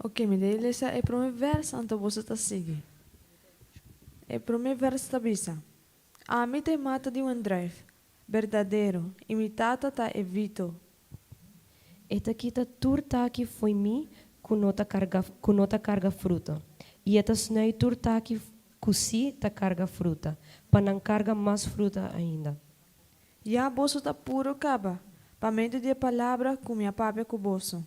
Ok, mi ta lesa e promé vèrs, anto boso ta sigui. E promé vèrs ta bisa, Ami ta e mata di wendrùif berdadero, i mi Tata ta e vito. E ta kita tur taki fo'i mi ku no ta karga ku no ta karga fruta, i e ta snui tur taki ku sí ta karga fruta, pa nan karga mas fruta ainda. Ya boso ta puru kaba, pa medio di e palabra ku mi a papia ku boso.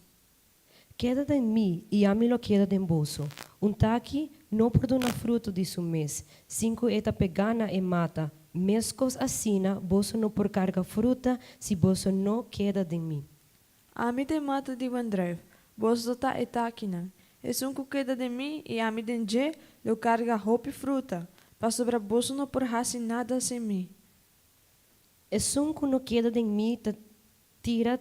Keda den mi, i ami lo keda den boso. Un taki no por duna fruto di su mes, sin ku e ta pegá na e mata, meskos asina boso no por karga fruta si boso no keda den mi. Ami ta e mata di wendrùif, boso ta e takinan. Esun ku keda den mi i ami den dje lo karga hopi fruta, pasobra boso no por hasi nada sin mi. Esun ku no keda den mi ta tira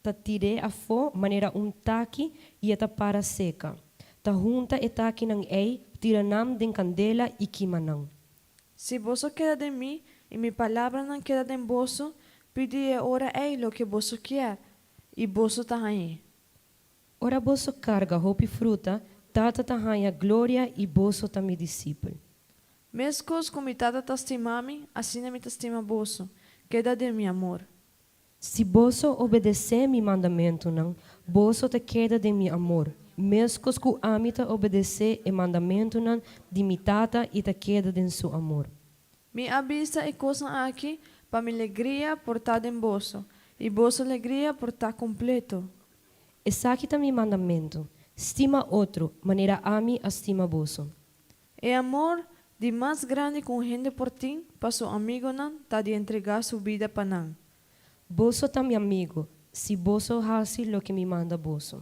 ta tir'é afó manera un taki i e ta para seka. Ta hunta e takinan ei, tira nan den kandela i kima nan. Si boso keda den mi i mi palabranan keda den boso, pidi e ora ei loke boso kier, i boso ta hañ'é. Ora boso karga hopi fruta, Tata ta haña gloria i boso ta mi disipel. Meskos ku mi Tata ta stima mi, asina mi ta stima boso. Keda den mi amor. Si boso obedesé mi mandamentunan, boso ta keda den mi amor, meskos ku ami ta obedesé e mandamentunan di mi Tata i ta keda den su amor. Mi a bisa e kosnan aki pa mi legria por ta den boso, i boso legria por ta kompleto. Esaki ta mi mandamentu, stima otro, manera ami a stima boso. E amor di mas grandi ku un hende por tin pa su amigonan ta di entregá su bida pa nan. Boso ta mi amigo, si boso hasi loke mi manda boso.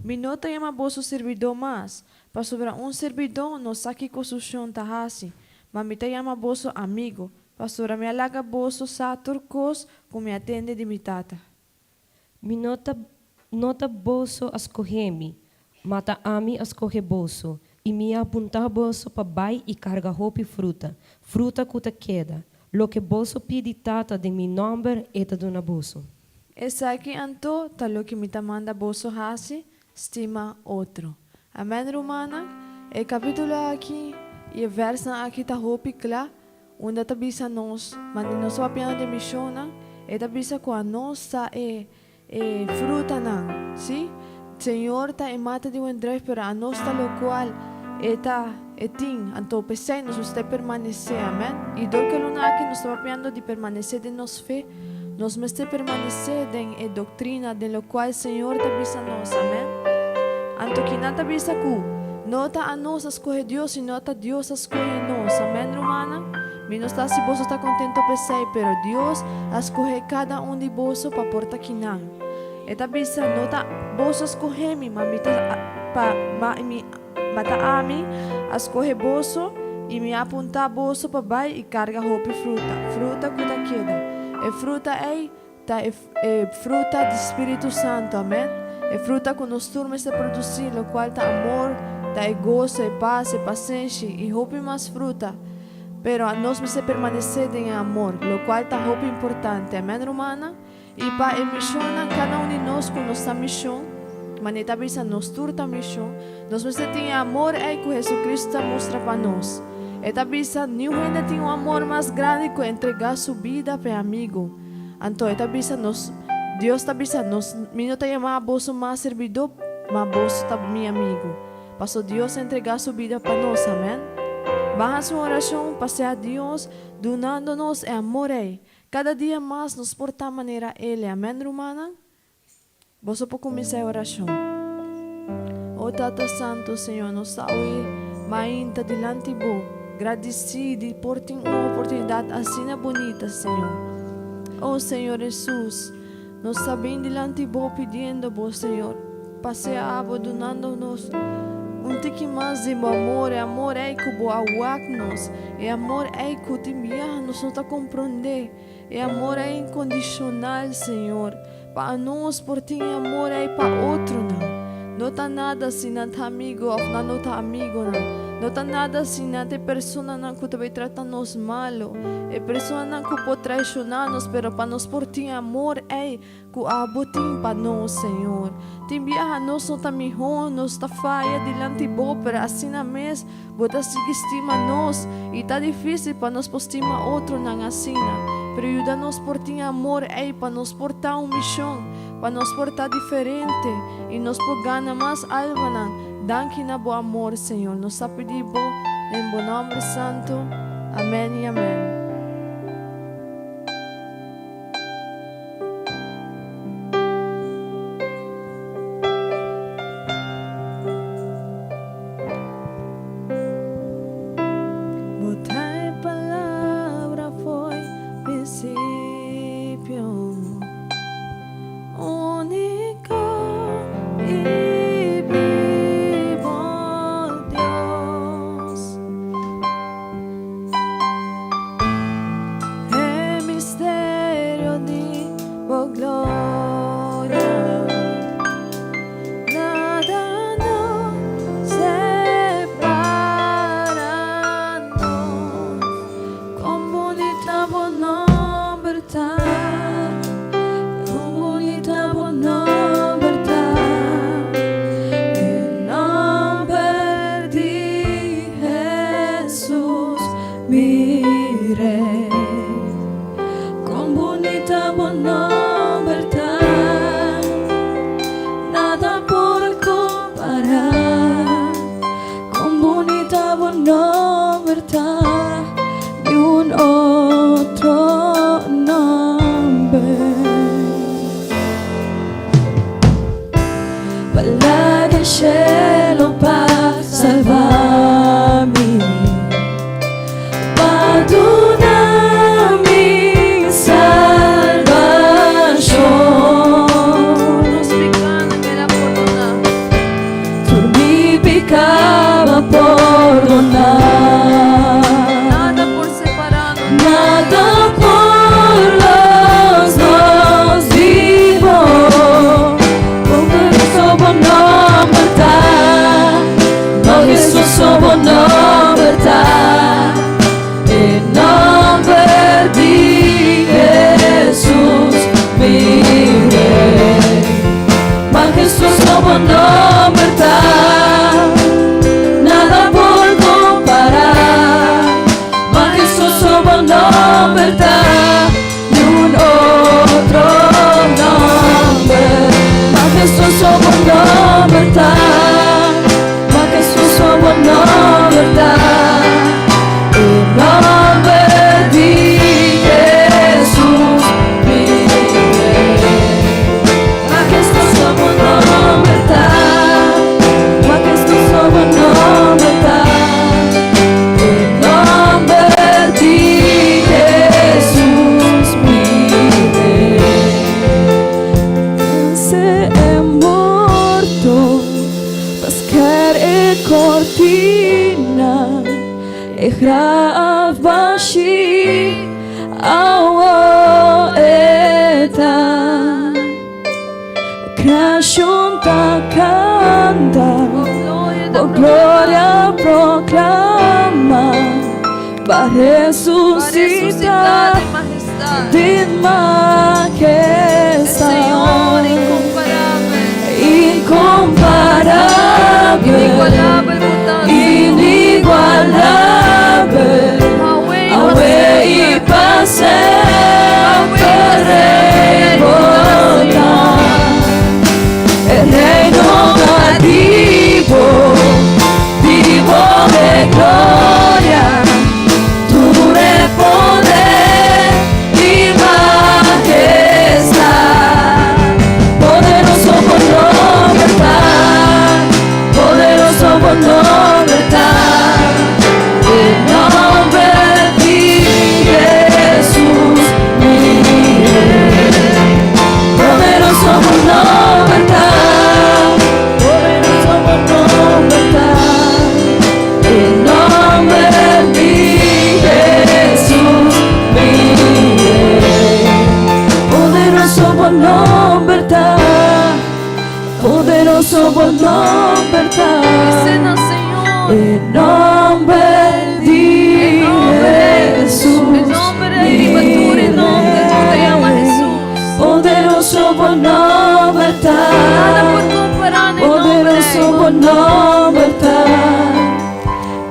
Mi no ta yama boso sirbidó mas, pasobra un sirbidó no sa kiko su shon ta hasi, ma mi ta yama boso amigo, pasobra mi a laga boso sa tur kos ku mi a tende di mi Tata. Mi no ta no ta boso a skohe mi, ma ta ami a skohe boso, i mi a apuntá boso pa bai i karga hopi fruta, fruta ku ta keda. Loke boso pidi Tata den mi nòmber, e ta duna boso. Esaki anto ta loke mi ta manda boso hasi, stima otro. Amèn rumannan. E kapítulo aki i e vèrsnan aki ta hopi kla, unda ta bisa nos, ma di nos papiando di mishonnan, e ta bisa ku anos ta e e frutanan, sí. Señor ta e mata di wendrùif, pero anos ta lokual e ta e tin. Anto p'esei nos mester permanesé. Amèn. I dor ku e luna aki nos ta papiando di permanesé den nos fe, nos mester permanesé den e doktrina, den lokual Señor ta bisa nos. Amèn. Anto kinan ta bisa ku no ta anos a skohe Dios, sino ta Dios a skohe nos. Amèn, rumannan? Mi no sa si boso ta kontento p'esei, pero Dios a skohe kada un di boso pa por ta kinan. E ta bisa, No ta boso a skohe mi, ma mi ta pa ma mi ma ta ami a skohe boso i mi a apuntá boso pa bai i karga hopi fruta, fruta ku ta keda. E fruta ei ta e e fruta di Spiritu Santu, amèn. E fruta ku nos tur mester produsí, lokual ta amor, ta e goso, e pas, e pasenshi i hopi mas fruta. Pero anos mester permanesé den e amor, lokual ta hopi importante, amèn rumannan. I pa e mishonnan, kada un di nos ku nos ta mishon, manera ta bisa nos tur ta mishon, nos mester tin e amor ei ku Jesucristo ta mustra pa nos. E ta bisa, Niun hende tin un amor mas grandi ku entregá su bida pa e amigu. Anto e ta bisa nos, Dios ta bisa nos, Mi no ta yama boso mas sirbidó, ma boso ta mi amigu, paso Dios a entregá su bida pa nos. Amèn. Ban hasi un orashon pa sea Dios dunando nos e amor ei. Kada dia mas nos por ta manera El. Amèn, rumannan? Boso por kuminsá e orashon. O Tata Santu, Señor, nos ta awe mainta dilanti Bo, gradisí di por tin un oportunidat asina bunita, Señor. O Señor Hesus, nos ta bin dilanti Bo pidiendo Bo, Señor, pa sea Abo dunando nos un tiki mas di Bo amor, e amor ei ku Bo a wak nos, e amor ei ku tin biaha nos no ta komprondé. E amor ei inkondishonal, Señor, pa anos por tin e amor ei pa otronan. No ta nada si nan ta amigo òf nan no ta amigonan. No ta nada asina ta e personanan ku ta bai trata nos malu, e personanan ku por traishoná nos, pero pa nos por tin amor ei ku abo tin pa nos, Señor. Tin biaha nos no ta mihó, nos ta faya dilanti bo, pero asina mes bo ta sigui stima nos, i ta difísil pa nos por stima otronan asina. Pero yuda nos por tin amor ei pa nos por ta un mishon, pa nos por ta diferente i nos por gana mas almanan. Danki na bo amor, Señor. Nos ta pidi bo den bo nomber santo. Amen y amen. Bo ta e palabra fo'i principio. Úniko i bibo Dios. E misterio di bo gloria, nada no separa nos. Kon bunita bo nomber ta. Kon bunita bo nomber ta. E nomber di Hesus mi Rei. Kon bunita bo nomber ta. Nada por kompará. Kon bunita bo nomber ta. Ni un otro nomber. Pa laga e shelo pa salva mi. Pa duna mi salbashon. Nos pikánan el a pordoná. Tur mi piká bo a pordoná. Nada por separá nos. Nada por los nos di bo. Kon poderoso bo nomber ta. Majestuoso bo nomber ta. E nomber di Hesus mi Rei. Majestuoso bo nomber ta. Nada por kompará. Majestuoso bo nomber ta. Ni un otro nomber. Majestuoso bo nomber ta. Majestuoso bo nomber ta. E nomber di Hesus mi Rei. Majestuoso bo nomber ta. Majestuoso bo nomber ta. E nomber di Hesus mi Rei. Vense e morto, pa sker e kortina, e graf bashí, awor e ta. Kreashon ta kanta, bo gloria proklamá, b'a resusitá den majestad. Señor inkomparabel. Inkomparabel. Inigualabel bo ta, Señor. Inigualabel. Awe Awe i pa semper Rei bo ta. E reino ta di bo, di bo t'e gloria, tur e poder i majestad. Poderoso bo nomber ta, poderoso bo nomber ta. E nomber di Hesus mi Rei. Poderoso bo nomber ta, poderoso bo nomber ta. E nomber di Hesus mi Rei. Poderoso bo nomber ta, poderoso bo nomber ta. Esena, Señor. Señor. E nomber di E nomber ei. Jesus. E nomber ei riba tur e nomber ku ta yama Jesus. Poderoso bo nomber ta. Nada por kompará na e nomber Poderoso ei. bo nomber ta.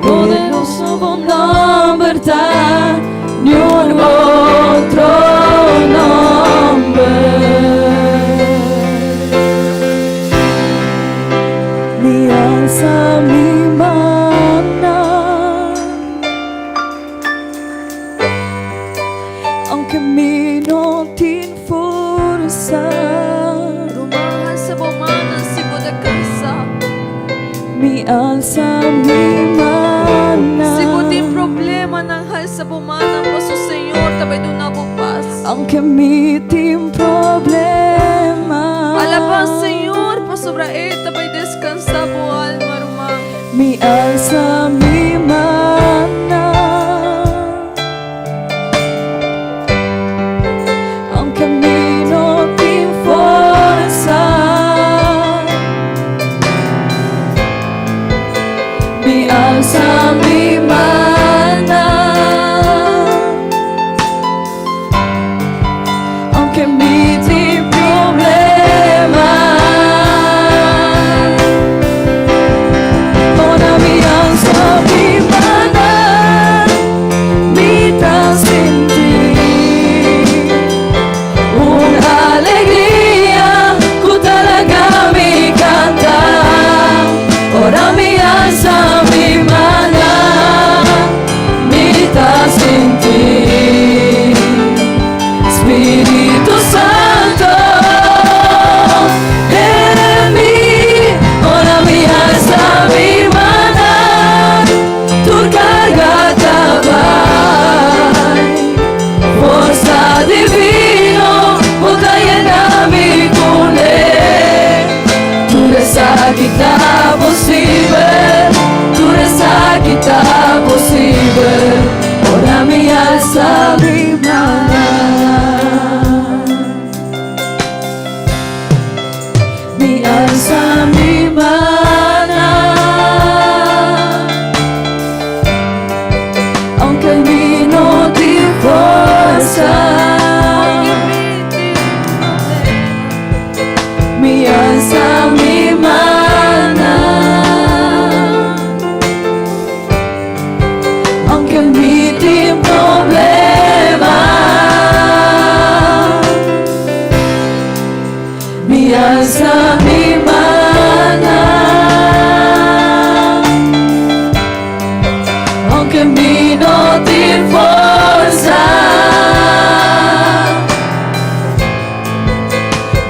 Poderoso bo nomber ta. Niun otro nomber. Mi alsa mi mannan. Aunke mi no tin forsa. Ruman, halsa bo mannan si bo ta kansá. Mi alsa mi mannan. Si bo tin problemanan, halsa bo mannan paso Señor ta bai duna bo pas. Aunke mi tin problema. Alabá Señor pasobra E ta bai deskansá bo alma, ruman. Mi alsa mi mannan. Aunke mi no tin forsa. Mi alsa mi mannan. Aunke mi tin problema. Ora mi alsa mi mannan, mi ta sinti un alegria ku ta laga mi kanta. Ora mi alsa mi mannan, mi ta sinti Spiritu Santu den mi. Ora mi alsa mi mannan, tur karga ta bai. Forsa divino, bo ta yena mi kuné. Tur esaki ta posibel, tur esaki ta posibel. Ora mi alsa mi mannan. Mi alsa mi mannan. Aunke mi no tin forsa. Aunke mi tin problema. Mi alsa mi mannan. Aunke mi tin problema. Mi alsa mi mannan. Aunke mi no tin forsa.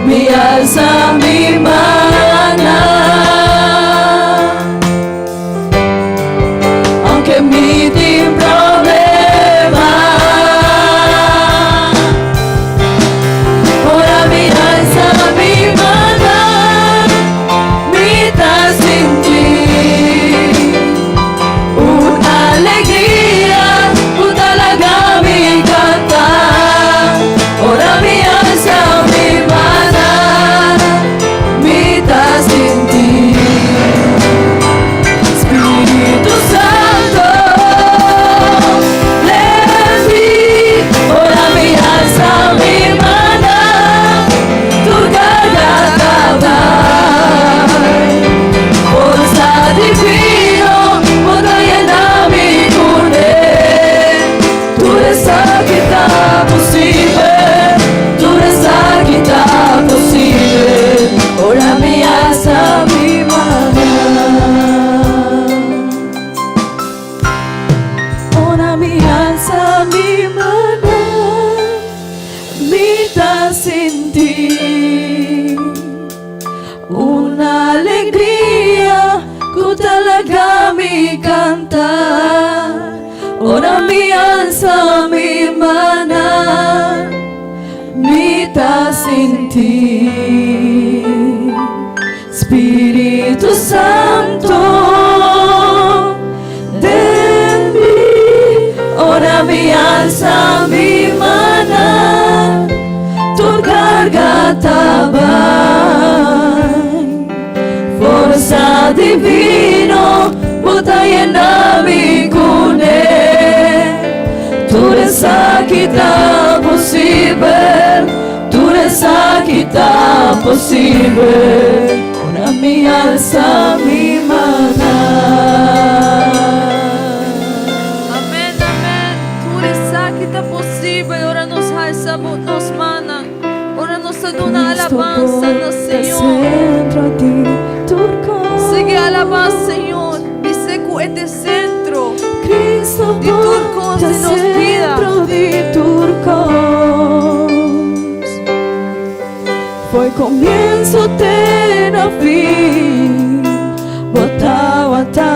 Mi alsa mi mannan. Aunke mi tin problema. Ora mi alsa mi mannan, mi ta sinti un alegria ku ta laga mi kanta. Ora mi alsa mi mannan, mi ta sinti Spiritu Santu den mi. Ora mi alsa mi mannan, tur karga ta bai. Forsa divino, bo ta yena mi kuné. Tur esaki ta posibel, tur esaki ta posibel. Ora mi alsa mi mannan. Ora mi alsa mi mannan, mi ta sinti un alegria ku ta laga mi kanta. Ora mi alsa mi mannan, mi ta sinti Spiritu Santu den mi. Ora mi alsa mi mannan, tur karga ta bai. Forsa divino, bo ta yena mi kuné. Tur esaki ta posibel, tur esaki ta posibel. Ora mi alsa mi mannan. Amen, amen. Tur esaki ta posibel ora nos alsa nos mannan. Ora nos ta duna alabansa na Señor. Sentro di tur kos. Sigui alabá Señor. Bis'é ku e ta e sentro Cristo di tur kos di nos bida. Sentro di tur kos. Foi komienso te na fin. Bo tabata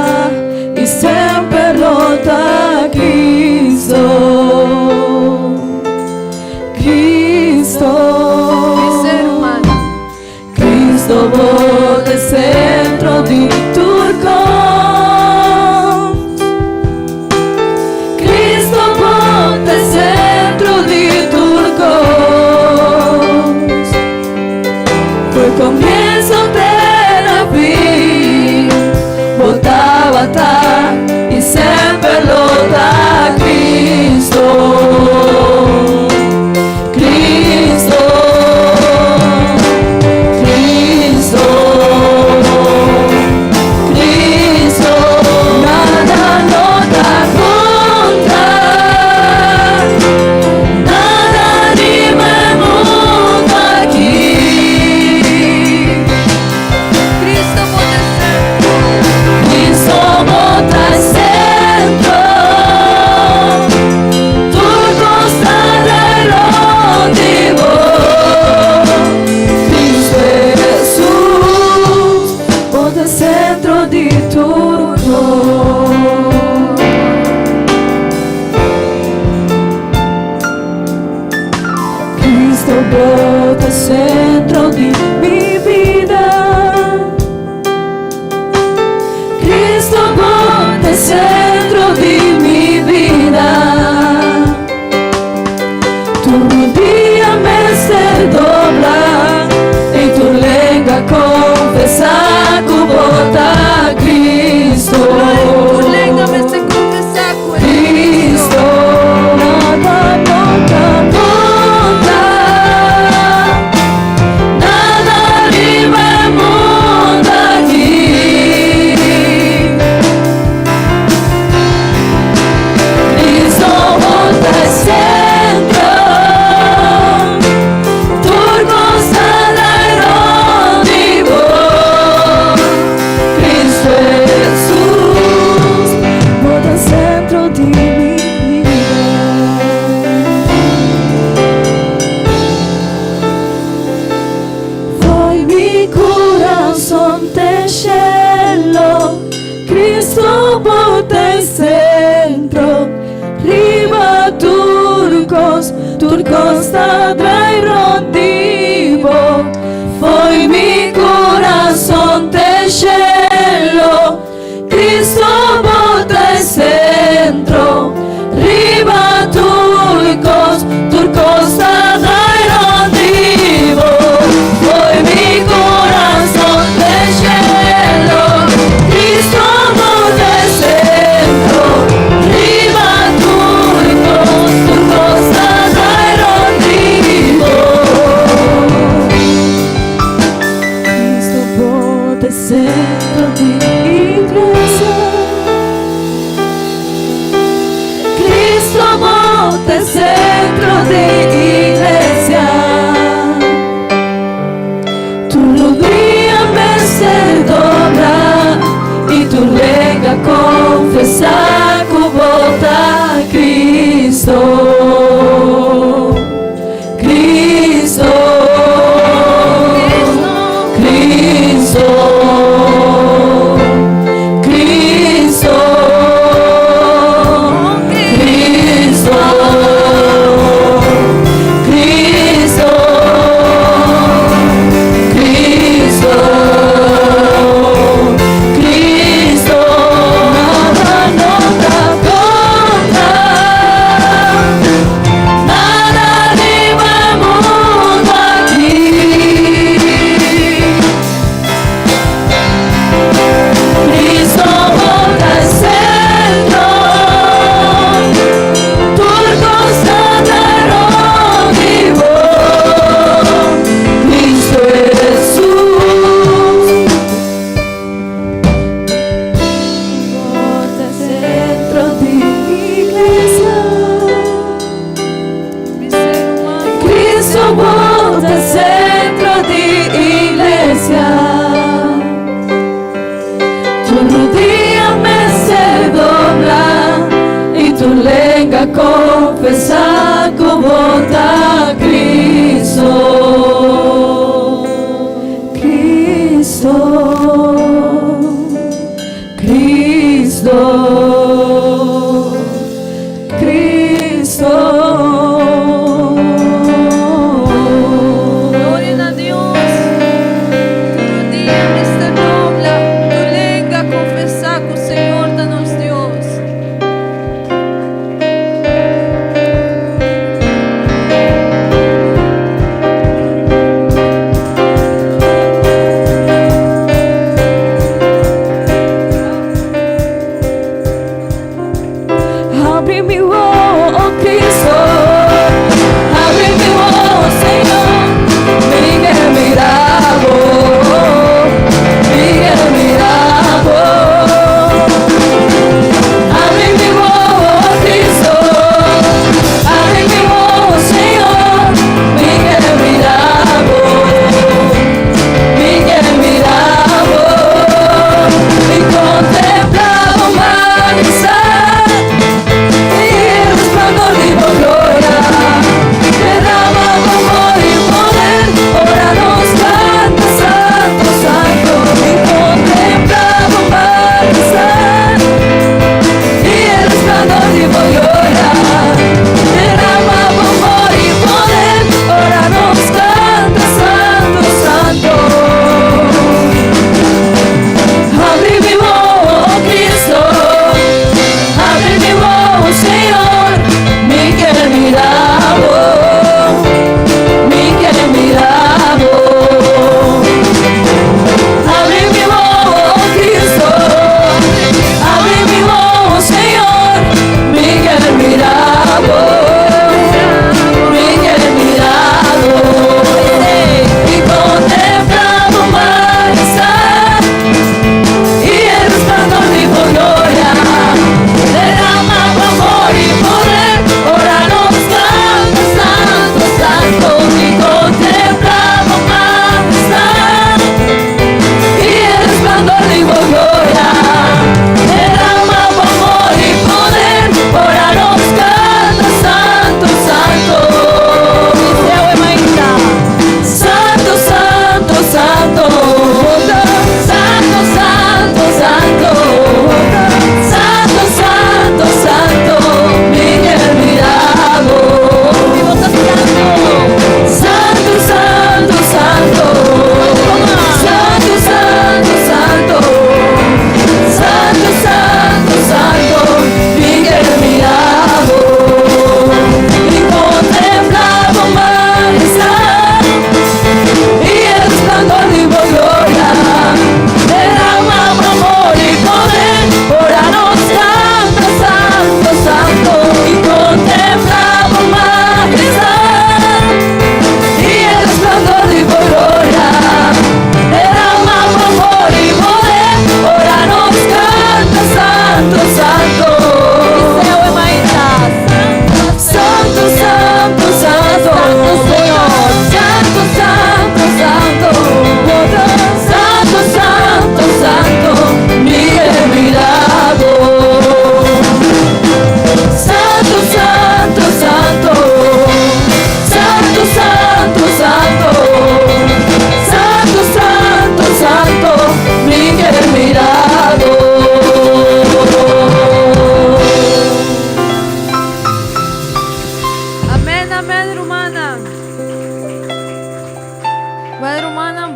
i semper lo ta Cristo. Cristo. Bis'é, ruman. Cristo bo ta sentro di tur kos. Cristo bo ta sentro di tur kos. Foi komienso te na fin. Bo tabata i semper lo ta Cristo. Cristo. Cristo, Cristo, nada no ta kontra, nada riba e mundu aki. Cristo bo ta sentro. Cristo bo ta sentro, tur kos ta rònt di bo. Cristo Jesus, bo ta sentro di tur kos. Cristo bo ta sentro di mi bida. Cristo bo ta sentro di mi bida. Tur rudia mester dobla i tur lenga konfesá ku bo ta Cristo. Tur lenga mester konfesá ku Cristo, nada no ta kontra, nada riba e mundu aki. Cristo bo ta sentro, tur kos ta rònt di bo. Cristo Jesus, bo ta sentro di mi bida. Foi mi kurason te shelu, Cristo bo ta sentro, riba tur kos, tur kos ta drai rònt di bo. Foi mi kurason te shelu, Cristo bo ta sentro, riba tur kos, tur kos ta drai rònt di bo. Foi mi kurason te shelu, Cristo bo ta sentro, riba tur kos, tur kos ta drai rònt di bo.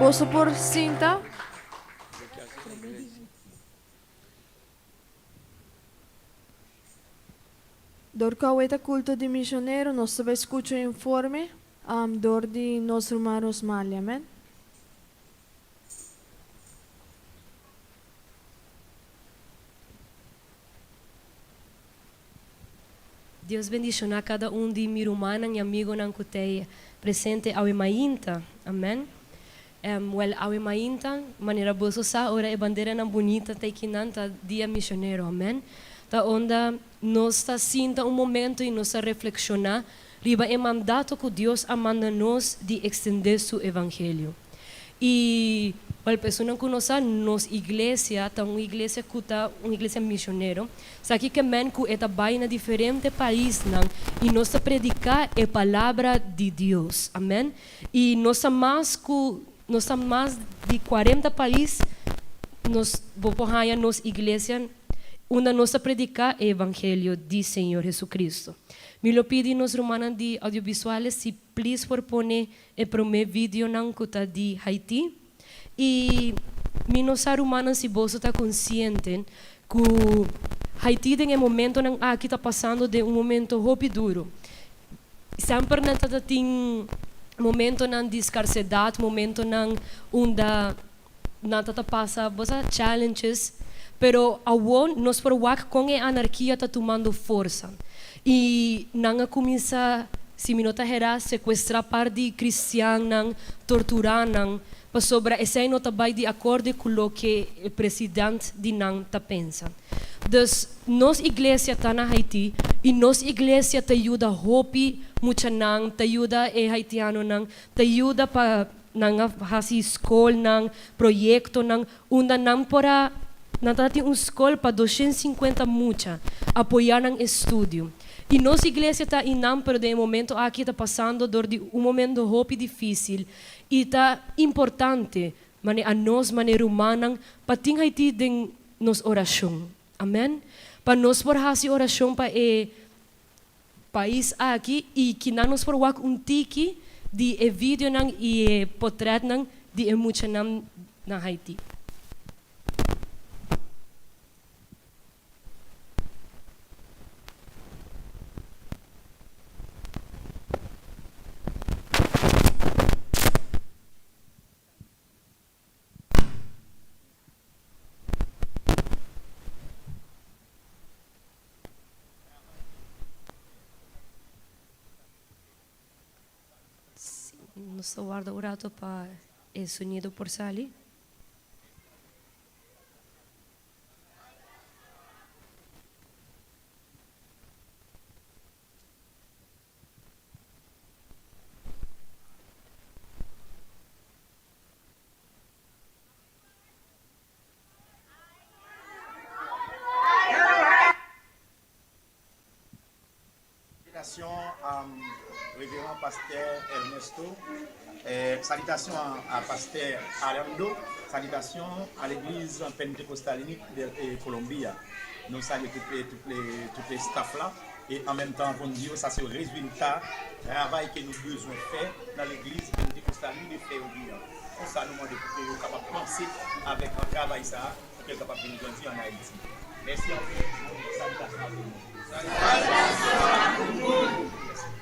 Boso por sinta. Dor ku awe ta kulto di misionero, nos ta bai skucha un informe dor di nos ruman Rosmalie. Amen. Dios bendiciona cada un di mi rumannan y amigonan cu t'ey presente awe mainta. Amen. Wel, awe mainta, manera boso sa, ora e banderanan bunita t'ey kinan ta Dia Misionero. Amen. Ta unda nos ta sinta un momento y nos ta reflexiona riba e mandato cu Dios a manda nos di extende su evangelio. I pa e personanan ku no sa, nos iglesia ta un iglesia ku ta un iglesia misionero. Esaki ke men ku e ta bai na diferente paisnan i nos ta prediká e palabra di Dios. Amen. I nos ta mas ku, nos ta mas di kuarenta pais nos bo por haña nos iglesia unda nos ta prediká e evangelio di Señor Jesucristo. Mi lo pidi nos rumannan di audiovisuales si please por pone E promé videonan ku ta di Haití. I mi no sa rumannan si boso ta konsiente ku Haití den e momentonan aki ta pasando den un momento hopi duru. Semper nan ta tin momentonan di skarsedat, momentonan unda nan ta ta pasa bo sa challenges, pero awor nos por wak kon e anarkia ta tumando forsa i nan a kuminsá, si mi no ta herá, sekuestrá par di kristiannan, torturá nan, pasobra esei no ta bai di akorde ku loke e president di nan ta pensa. Dus nos iglesia ta na Haití i nos iglesia ta yuda hopi muchanan, ta yuda e haitianonan, ta yuda pa Nan a hasi skolnan, proyektonan, unda nan por a nan ta tin un skol pa 250 mucha, apoyá nan estudio. I nos iglesia ta einan, pero den e momento aki ta pasando dor di un momento hopi difísil i ta importante mane anos, mane rumannan, pa tin Haití den nos orashon. Amèn. Pa nos por hasi orashon pa e pais aki i kinan nos por wak un tiki di e videonan i e potretnan di e muchanan na Haiti. Nos ta warda un rato pa e sonido por sali. Salitasyon a Reveran Pastè Ernesto, salitasyon a Pastè Arando, salitasyon a Legliz Pentekostal Inik de Kolonbi a. Nou salye tout estaf la e an menm tan pou n di yo sa se rezilta travay ke nou bezwen fè nan Legliz Pentekostal Inik de Fèyovi an. Konsa nou mande pou ke yo kapab panse avèk travay sa a pou ke l kapab vin grandi an Ayiti. Mèsi anpil. Salitasyon a tout moun. Salitasyon a tout moun. Mèsi.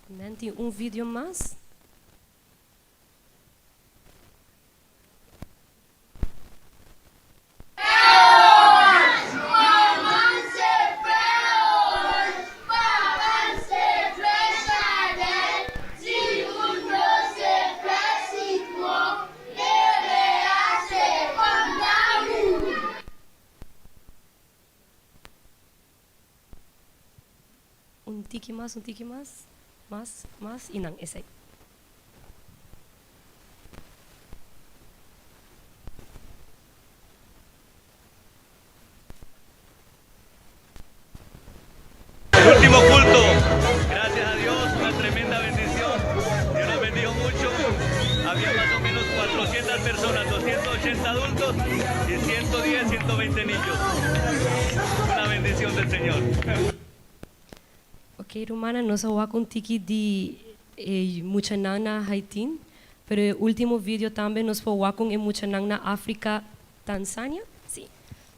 Nan tin un video mas. Un tiki mas, un tiki mas, mas, mas y nan esey. Último culto. Gracias a Dios, una tremenda bendición. Dios nos bendijo mucho. Había más o menos 400 personas, 280 adultos y 110, 120 niños. Una bendición del Señor. Ok, rumannan, nos a wak un tiki di e muchanan na Haiti, pero e ultimo video tambe nos por wak con e muchanan na Africa, Tanzania? Si.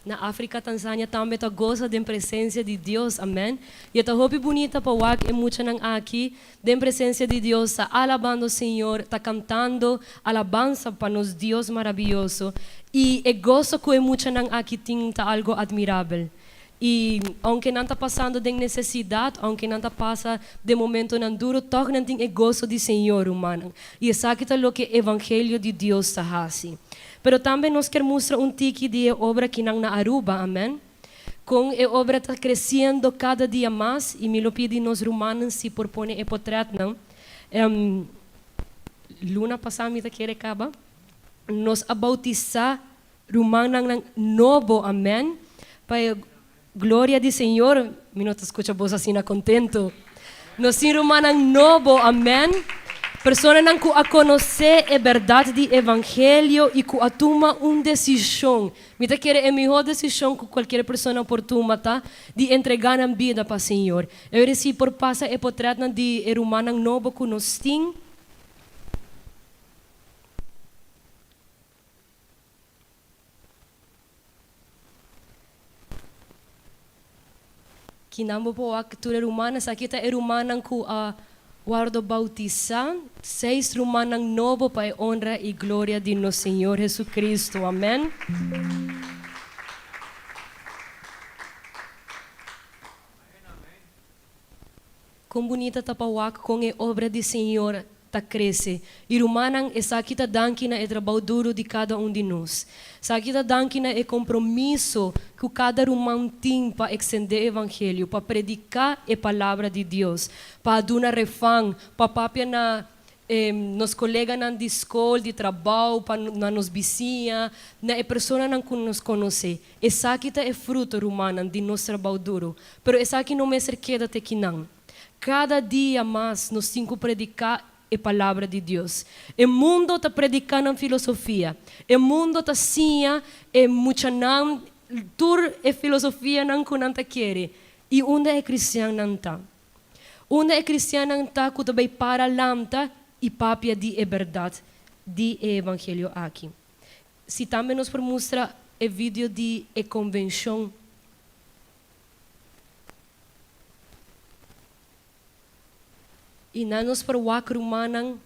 Na Africa, Tanzania tambe ta goza den presencia di Dios, amen. Y e ta hopi bunita pa wak e muchanan aki den presencia di Dios, ta alabando Señor, ta cantando alabanza pa nos Dios maraviyoso. Y e gozo cu e muchanan aki tin ta algo admirabel. Y aunke nan ta pasando den necesidad, aunke nan ta pasa den momentonan duro, toch nan tin e gozo di Señor, rumannan. Y esaki ta loke Evangelio di Dios ta haci. Pero tambe nos kier mustra un tiki di e obra kinan na Aruba, amen. Con e obra ta creciendo cada dia mas, y mi lo pidi nos rumannan si por pone e potretnan. Luna pasa mi ta kere caba, nos a bautisa Rumannan nan nobo amen. Pa e gloria di Señor mi no ta scucha bos asina contento. Nos tin rumannan nobo amen. Personanan cu a conoce e berdad di evangelio y cu a tuma un decision. Mi ta kere e miho decision cu cualkier persona por tuma ta di entrega nan bida pa Señor. E ora si por pasa e potretnan di e rumannan nobo cu nos tin. Kinan bo por wak tur e rumannan? Esaki ta e rumannan ku a wòrdu boutisá, seis rumannan nobo pa e onra i gloria di nos Señor Jesucristo. Amèn. Kon bunita ta pa wak kon e obra di Señor ta krese. I rumannan, esaki ta danki na e trabou duru di kada un di nos. Esaki ta danki na e kompromiso ku kada ruman tin pa ekstendé e evangelio, pa prediká e palabra di Dios, pa duna refan, pa papia na nos koleganan di skol, di trabou, pa na nos bisiña, na e personanan ku nos konosé. Esaki ta e fruto, rumannan, di nos trabou duru. Pero esaki no mester keda te kinan. Kada dia mas nos tin ku prediká e Palabra di Dios. E mundo ta prediká nan filosofia. E mundo ta siña e muchanan tur e filosofianan ku nan ta kere. I unda e kristiannan ta? Unda e kristiannan ta ku ta bai para lanta i papia di e bèrdat di e evangelio aki? Si tambe nos por mustra e video di e konvenshon. I nan nos por wak rumannan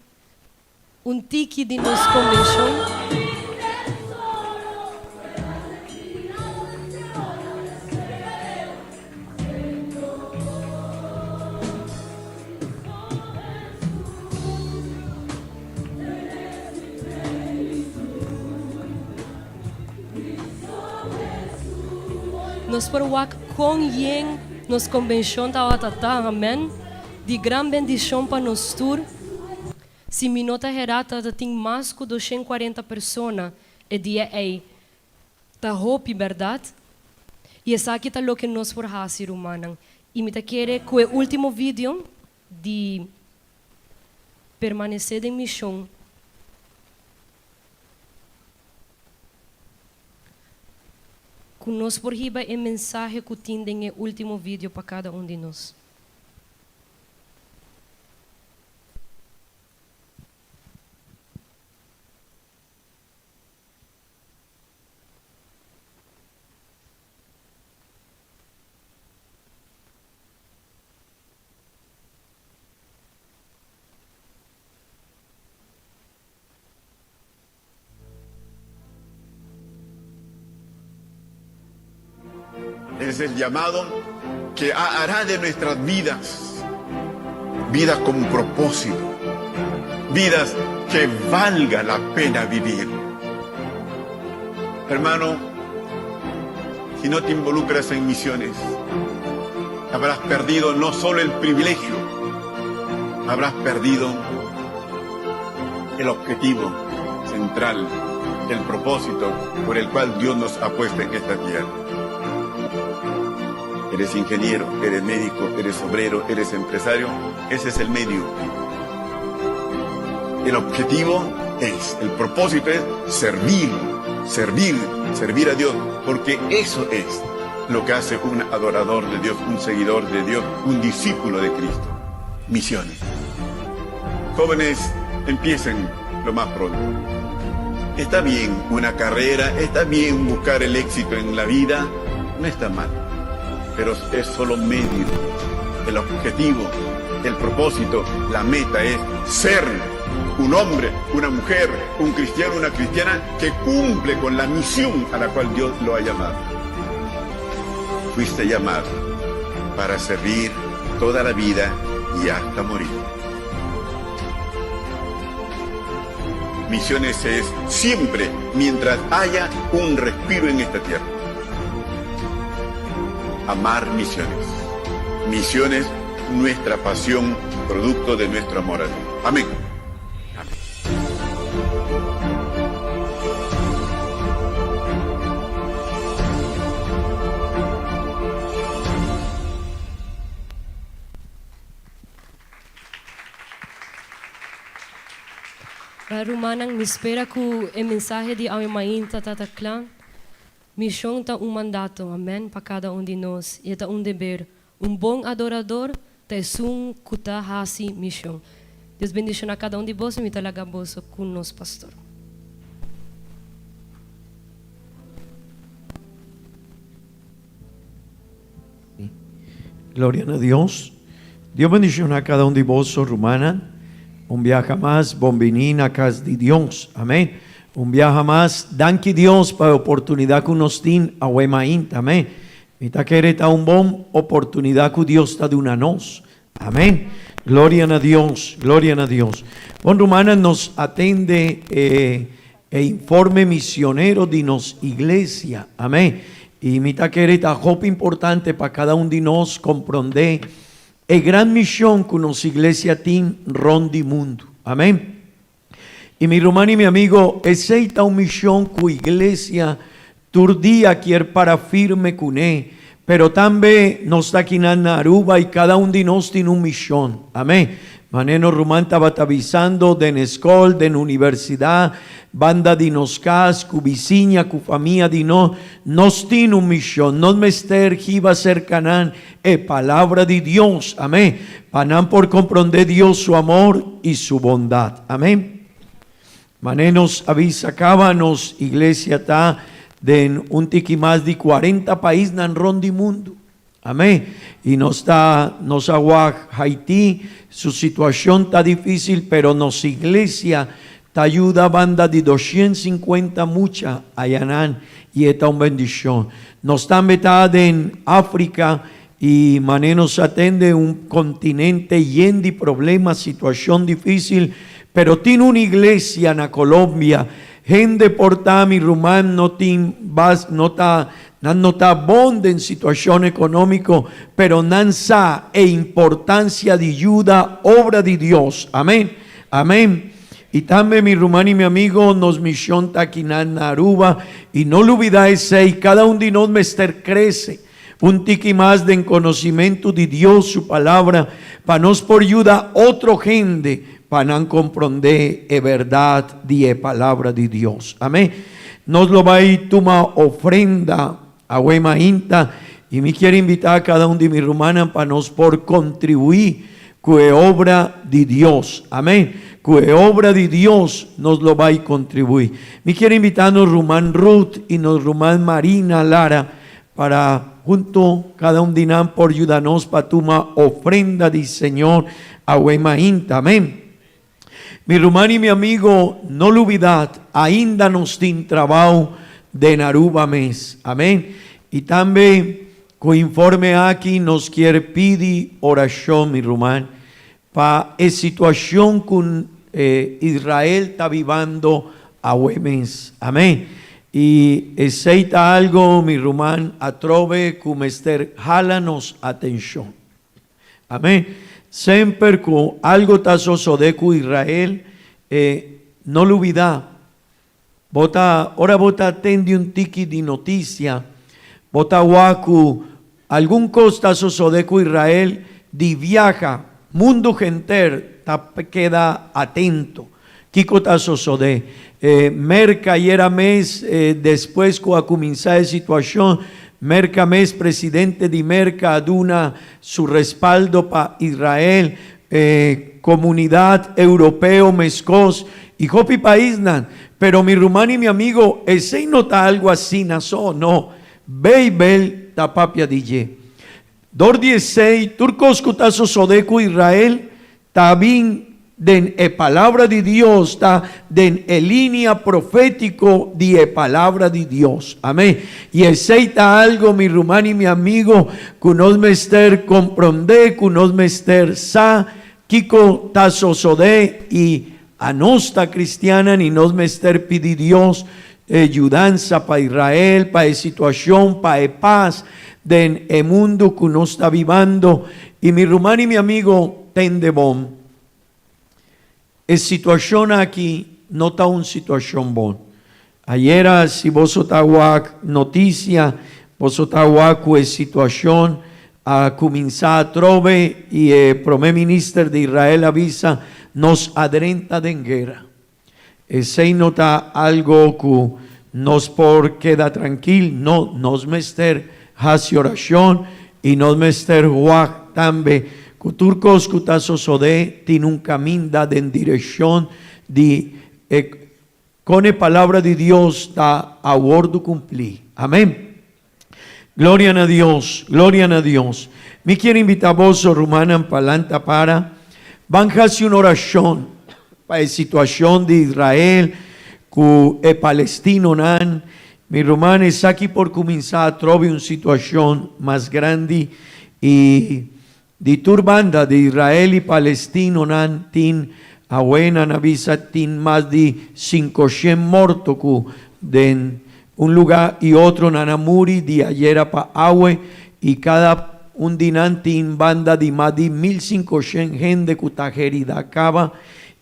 un tiki di nos konvenshon. Nos por wak kon yen nos konbenshon tabata ta, amèn. Di gran bendishon pa nos tur. Si mi no ta herá tabata tin mas ku 240 persona e dia ei. Ta hopi, bèrdat? I esaki ta loke nos por hasi, rumannan. I mi ta kere ku e último video di permanesé den mishon. Ku nos por hiba e mensahe ku tin den e último video pa kada un di nos. Es el llamado que hará de nuestras vidas vidas con propósito, vidas que valga la pena vivir. Hermano, si no te involucras en misiones, habrás perdido no solo el privilegio, habrás perdido el objetivo central, el propósito por el cual Dios nos ha puesto en esta tierra. Eres ingeniero, eres médico, eres obrero, eres empresario, ese es el medio. El objetivo es, el propósito es servir, servir, servir a Dios, porque eso es lo que hace un adorador de Dios, un seguidor de Dios, un discípulo de Cristo. Misiones. Jóvenes, empiecen lo más pronto. Está bien una carrera, está bien buscar el éxito en la vida, no está mal, pero es solo medio. El objetivo, el propósito, la meta es ser un hombre, una mujer, un cristiano, una cristiana que cumple con la misión a la cual Dios lo ha llamado. Fuiste llamado para servir toda la vida y hasta morir. Misiones es siempre mientras haya un respiro en esta tierra. Amar misiones. Misiones, nuestra pasión, producto de nuestro amor a Dios. Amén. Amén. Rumannan, mi spera ku e mensahe di awe mainta ta ta kla. Mishon ta un mandato, amèn, pa kada un di nos, i e ta un deber. Un bon adorador ta esun ku ta hasi mishon. Dios bendishoná kada un di boso, mi ta laga boso ku nos pastor. Gloria na Dios. Dios bendiciona cada un di boso, rumannan. Un biaha mas, bon bini na cas di Dios. Amen. Un biaha mas, danki Dios pa e oportunidad cu nos tin awe mainta. Amen. Mi ta kere ta un bon oportunidad cu Dios ta duna nos. Amen. Gloria na Dios, gloria na Dios. Bon rumannan, nos atende e e informe misionero di nos iglesia. Amen. Y mi ta kere ta hopi importante pa cada un di nos comprende e gran mision cu nos iglesia tin rond di mundo. Amen. Y mi ruman y mi amigo, esey ta un mision cu iglesia tur dia kier para firme cune, pero tambe nos ta akinan na Aruba y cada un di nos tin un mision. Amen. Mane nos ruman tabata bisando den escol, den universidad, banda di nos cas, cu bisiña, cu famia di nos, nos tin un mision. Nos mester hiba cerca nan e Palabra di Dios, amén, pa nan por comprende Dios su amor y su bondad, amén. Mane nos a bisa caba, nos iglesia ta den un tiki mas di cuarenta paisnan rond di mundo, amén, y nos ta, nos a wak Haiti, su situacion ta dificil, pero nos iglesia ta yuda banda di 250 mucha ayanan y e ta un bendicion. Nos tambe ta den Africa y mane nos a tende un continente yen di problema, situacion dificil, pero tin un iglesia na Colombia, hende por ta mi ruman no tin bas no ta. Nan no ta bon den situashon ekonómiko, pero nan sa e importansia di yuda obra di Dios. Amén. Amén. I tambe mi ruman i mi amigo, nos mishon ta akinan na Aruba i no lubidá esei, kada un di nos mester krese un tiki mas den konosimentu di Dios su Palabra pa nos por yuda otro hende pa nan komprondé e bèrdat di e Palabra di Dios. Amén. Nos lo bai tuma ofrenda awe mainta i mi kier invitá kada un di mi rumannan pa nos por kontribuí ku e obra di Dios. Amén. Ku e obra di Dios nos lo bai kontribuí. Mi kier invitá nos ruman Ruth i nos ruman Marina Lara para hunto kada un di nan por yuda nos pa tuma ofrenda di Señor awe mainta. Amén. Mi ruman i mi amigo, no lubidá, ainda nos tin trabao den Aruba mes. Amén. I tambe ku informe aki nos kier pidi orashon, mi ruman, pa e situashon ku Israel ta bibando awe mes. Amén. I esei ta algo, mi ruman, atrobe ku mester hala nos atenshon. Amén. Semper ku algo ta sosodé ku Israel, e no lubidá. Bo ta, ora bo ta tende un tiki di notisia, bo ta wak ku algun kos ta sosodé ku Israel, di biaha, mundu henter ta keda atento. Kiko ta sosodé? E Merka ayera mes, despues ku a kuminsá e situashon, Merka mes, presidente di Merka a duna su respaldo pa Israel, e komunidat europeo meskos i hopi paisnan. Pero mi ruman i mi amigo, esei no ta algu asina so, no. Beibel ta papia di dje. Dor di esei, tur kos ku ta sosodé ku Israel ta bin den e Palabra di Dios, ta den e linia profétiko di e Palabra di Dios. Amén. I esei ta algo, mi ruman i mi amigo, ku nos mester komprondé, ku nos mester sa kiko ta sosodé i anos ta kristiannan i nos mester pidi Dios e yudansa pa Israel, pa e situashon, pa e pas den e mundu ku nos ta bibando. I mi ruman i mi amigo, tende bon. E situashon aki no ta un situashon bon. Ayera si boso ta wak notisia, boso ta wak ku e situashon a kuminsá atrobe i e prome minister di Israel a bisa, Nos a drenta den guera. Esei no ta algo ku nos por keda trankil, no, nos mester hasi orashon i nos mester wak tambe ku tur kos ku ta sosodé tin un kaminda den direkshon di e kon e Palabra di Dios ta a wordu kumplí. Amén. Gloria na Dios, gloria na Dios. Mi kier invita boso rumannan pa lanta para, ban hasi un orashon pa e situashon di Israel ku e palestinonan. Mi ruman esaki por kuminsá atrobe un situashon mas grandi i di tur banda di Israel i palestinonan tin awe nan a bisa tin mas di sinkoshen morto ku den un lugá i otro nan a muri di ayera pa awe i kada un di nan tin banda di mas di 1500 hende ku ta herida kaba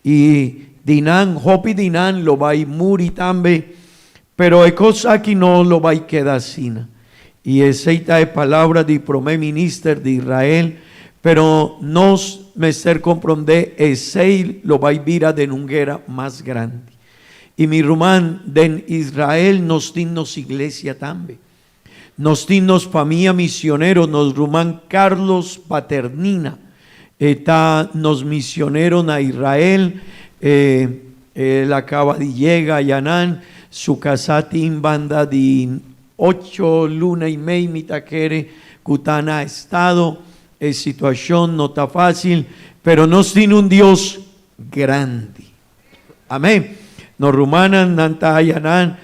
i di nan hopi di nan lo bai muri tambe. Pero e kos aki no lo bai keda asina. I esei ta e palabra di Prome Minister di Israel, pero nos mester komprondé esei lo bai bira den un guera mas grandi. I mi ruman, den Israel nos tin nos iglesia tambe. Nos tin nos famia misionero, nos ruman Carlos Paternina e ta nos misionero na Israel, e el a kaba di yega ayanan, su kasá tin banda di ocho luna i mei mi ta kere ku ta na estado, e situashon no ta fásil, pero nos tin un Dios grandi. Amén. Nos rumannan nan ta haya nan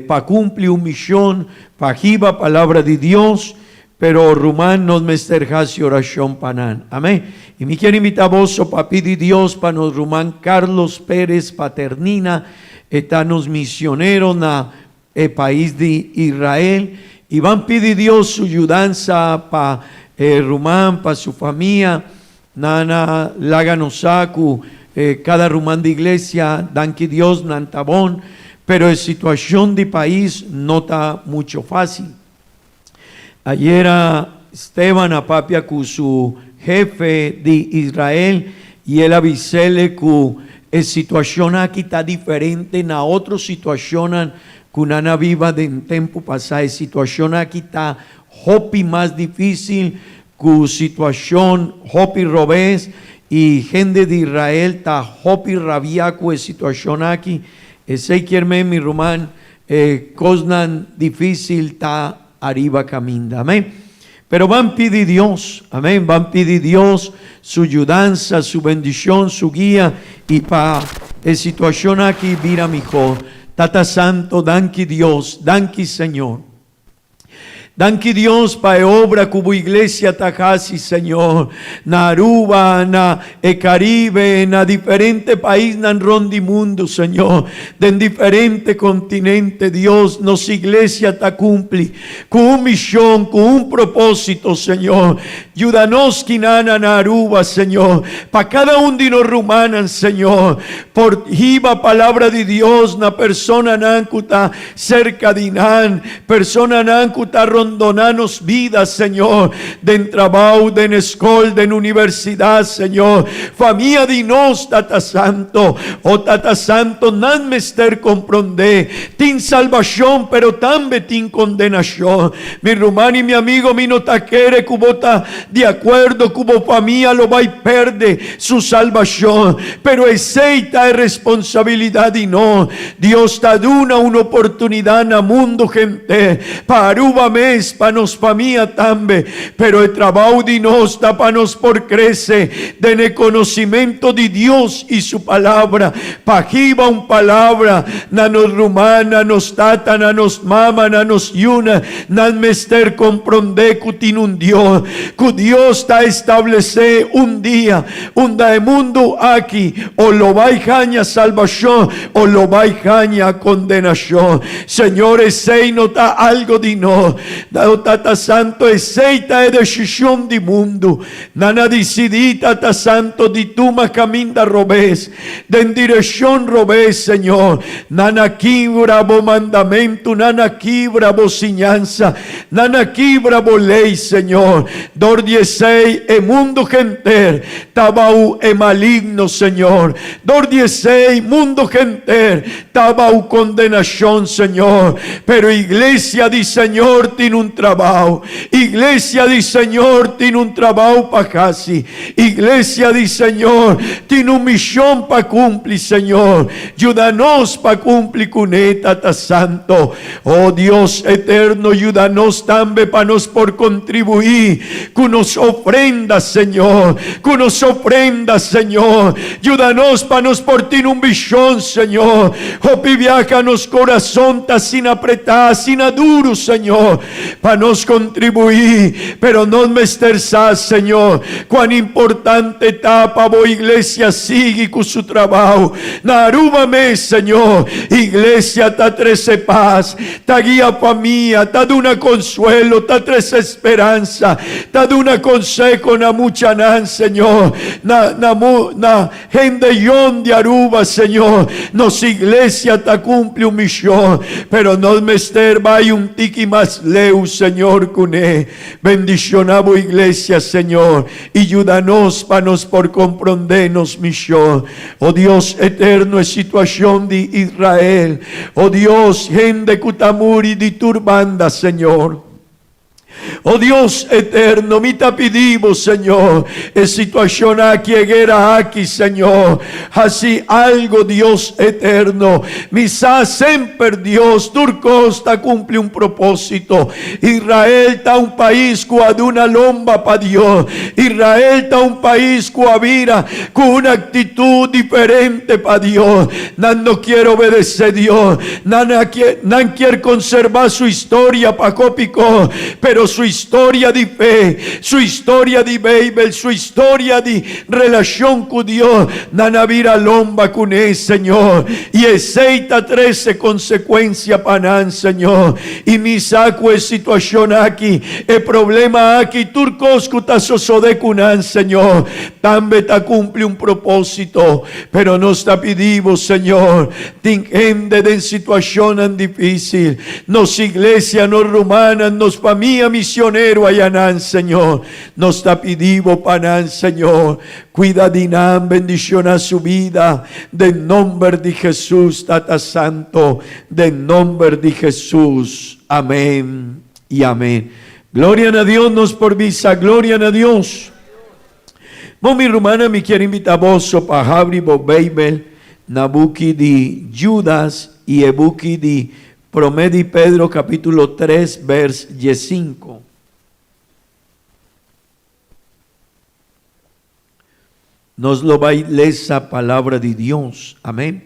pa cumpli un mision, pa hiba palabra di Dios, pero ruman nos mester haci oracion pa nan. Amén. Y mi kier invita boso pa pidi Dios pa nos ruman Carlos Perez Paternina, e ta nos misionero na e pais di Israel. I ban pidi Dios su yudansa pa e ruman, pa su famia. Nan a laga nos sa ku kada ruman di iglesia, danki Dios, nan ta bon, pero e situashon di pais no ta mucho fásil. Ayera Steban a papia ku su hefe di Israel i el a bis'ele ku e situashon aki ta diferente na otro situashonnan ku nan a biba den tempu pasá. E situashon aki ta hopi mas difísil ku situashon hopi robes i hende di Israel ta hopi rabiá ku e situashon aki. Esei kier men, mi ruman, e kosnan difísil ta ariba kaminda. Amén. Pero ban pidi Dios, amén, ban pidi Dios su yudansa, su bendishon, su guia i pa e situashon aki bira mihó. Tata Santo, danki Dios, danki Señor. Danki Dios pa e obra ku bo iglesia ta hasi, Señor, na Aruba, na e Caribe, na diferente paisnan rond di mundu, Señor, den diferente continente, Dios, nos iglesia ta cumpli cu un mision, cu un proposito, Señor. Yuda nos kinana na Aruba, Señor, pa cada un di nos rumannan, Señor, por hiba palabra di Dios na personanan cu ta Serka di nan, personanan ku ta rondoná nos bida, Señor, den trabou, den eskol, den universidat, Señor, famia di nos, Tata Santo. O Tata Santo, nan mester komprondé, tin salbashon, pero tambe tin kondenashon. Mi ruman i mi amigo, mi no ta kere ku bo ta di akuerdo ku bo famia lo bai pèrdè su salbashon, pero esei ta e responsabilidat di nos. Dios ta duna un oportunidad na mundo henter, pa Aruba mes, pa nos famia tambe, pero e trabao di nos ta pa nos por crece den e conocimento di Dios y su palabra, pa hiba un palabra na nos ruman, na nos tata, na nos mama, na nos yuna, nan mester compronde cu tin un Dios, cu Dios ta establece un dia Unda e mundu aki o lo bai haña salbashon o lo bai haña kondenashon. Señor, esei no ta algo di nos. O Tata Santo, esei ta e desishon di mundu. Nan a disidí, Tata Santo, di tuma kaminda robes, den direshon robes, Señor. Nan a kibra bo mandamentu, nan a kibra bo siñansa, Nan a kibra bo ley, Señor. Dor di esey e mundo henter ta bao e maligno, Señor. Dor di esey mundo henter ta bao condenacion, Señor. Pero Iglesia di Señor tin un trabao. Iglesia di Señor tin un trabao pa haci. Iglesia di Señor tin un mision pa cumpli, Señor. Yuda nos pa cumpli cune, Tata Santo. Oh Dios eterno, yuda nos tambe pa nos por contribuí cu nos ofrenda, Señor, cu nos ofrenda, Señor. Yuda nos pa nos por tin un vision, Señor. Hopi biaha nos corazon ta asina apretá, asina duro, Señor, pa nos contribuí. Pero nos mester sa, Señor, cuan importante ta pa bo iglesia sigui cu su trabao. Na Aruba mes, Señor, iglesia ta trece paz, ta guia famia, ta duna consuelo, ta trece speransa, ta duna conseho na muchanan, Señor, na, na, na hende yon di Aruba, Señor. Nos iglesia ta cumpli un mision, pero nos mester bay un tiki mas leu, Señor, cune. Bendiciona bo iglesia, Señor, y yuda nos pa nos por comprende nos mision. O Dios eterno, e situacion di Israel. O Dios, hende cu ta muri di tur banda, Señor. O Dios eterno, mi ta pidi bo, Señor, e situacion aki, e guera aki, Señor, haci algo, Dios eterno. Mi sa semper, Dios, tur cos ta cumpli un proposito. Israel ta un pais cu a duna lomba pa Dios. Israel ta un pais cu a bira cu un actitud diferente pa Dios. Nan no kier obedece Dios. Nan a nan kier conserva su historia pa copico, pero su. historia di fe, su historia di Beibel, su historia di relashon ku Dios, nan a bira lomba kuné, Señor. I esei ta trese konsekuensia pa nan, Señor. I mi sa ku e situashon aki, e problema aki, tur kos ku ta sosodé ku nan, Señor, tambe ta kumpli un propósito. Pero nos ta pidi Bo, Señor, tin hende den situashonnan difísil, nos iglesia, nos rumannan, nos famia misionero ayanan, Señor. Nos ta pidi Bo pa nan, Señor. Cuida di nan, bendiciona su bida, den nomber di Jesus, Tata Santo, den nomber di Jesus. Amen y amen. Gloria na Dios nos por bisa, gloria na Dios. Bon mi rumannan, mi kier invita boso pa habri bo Bijbel na buki di Judas y e buki di Prome di Pedro capitulo tres vers diescinco. Nos lo bai lesa palabra di Dios. Amén.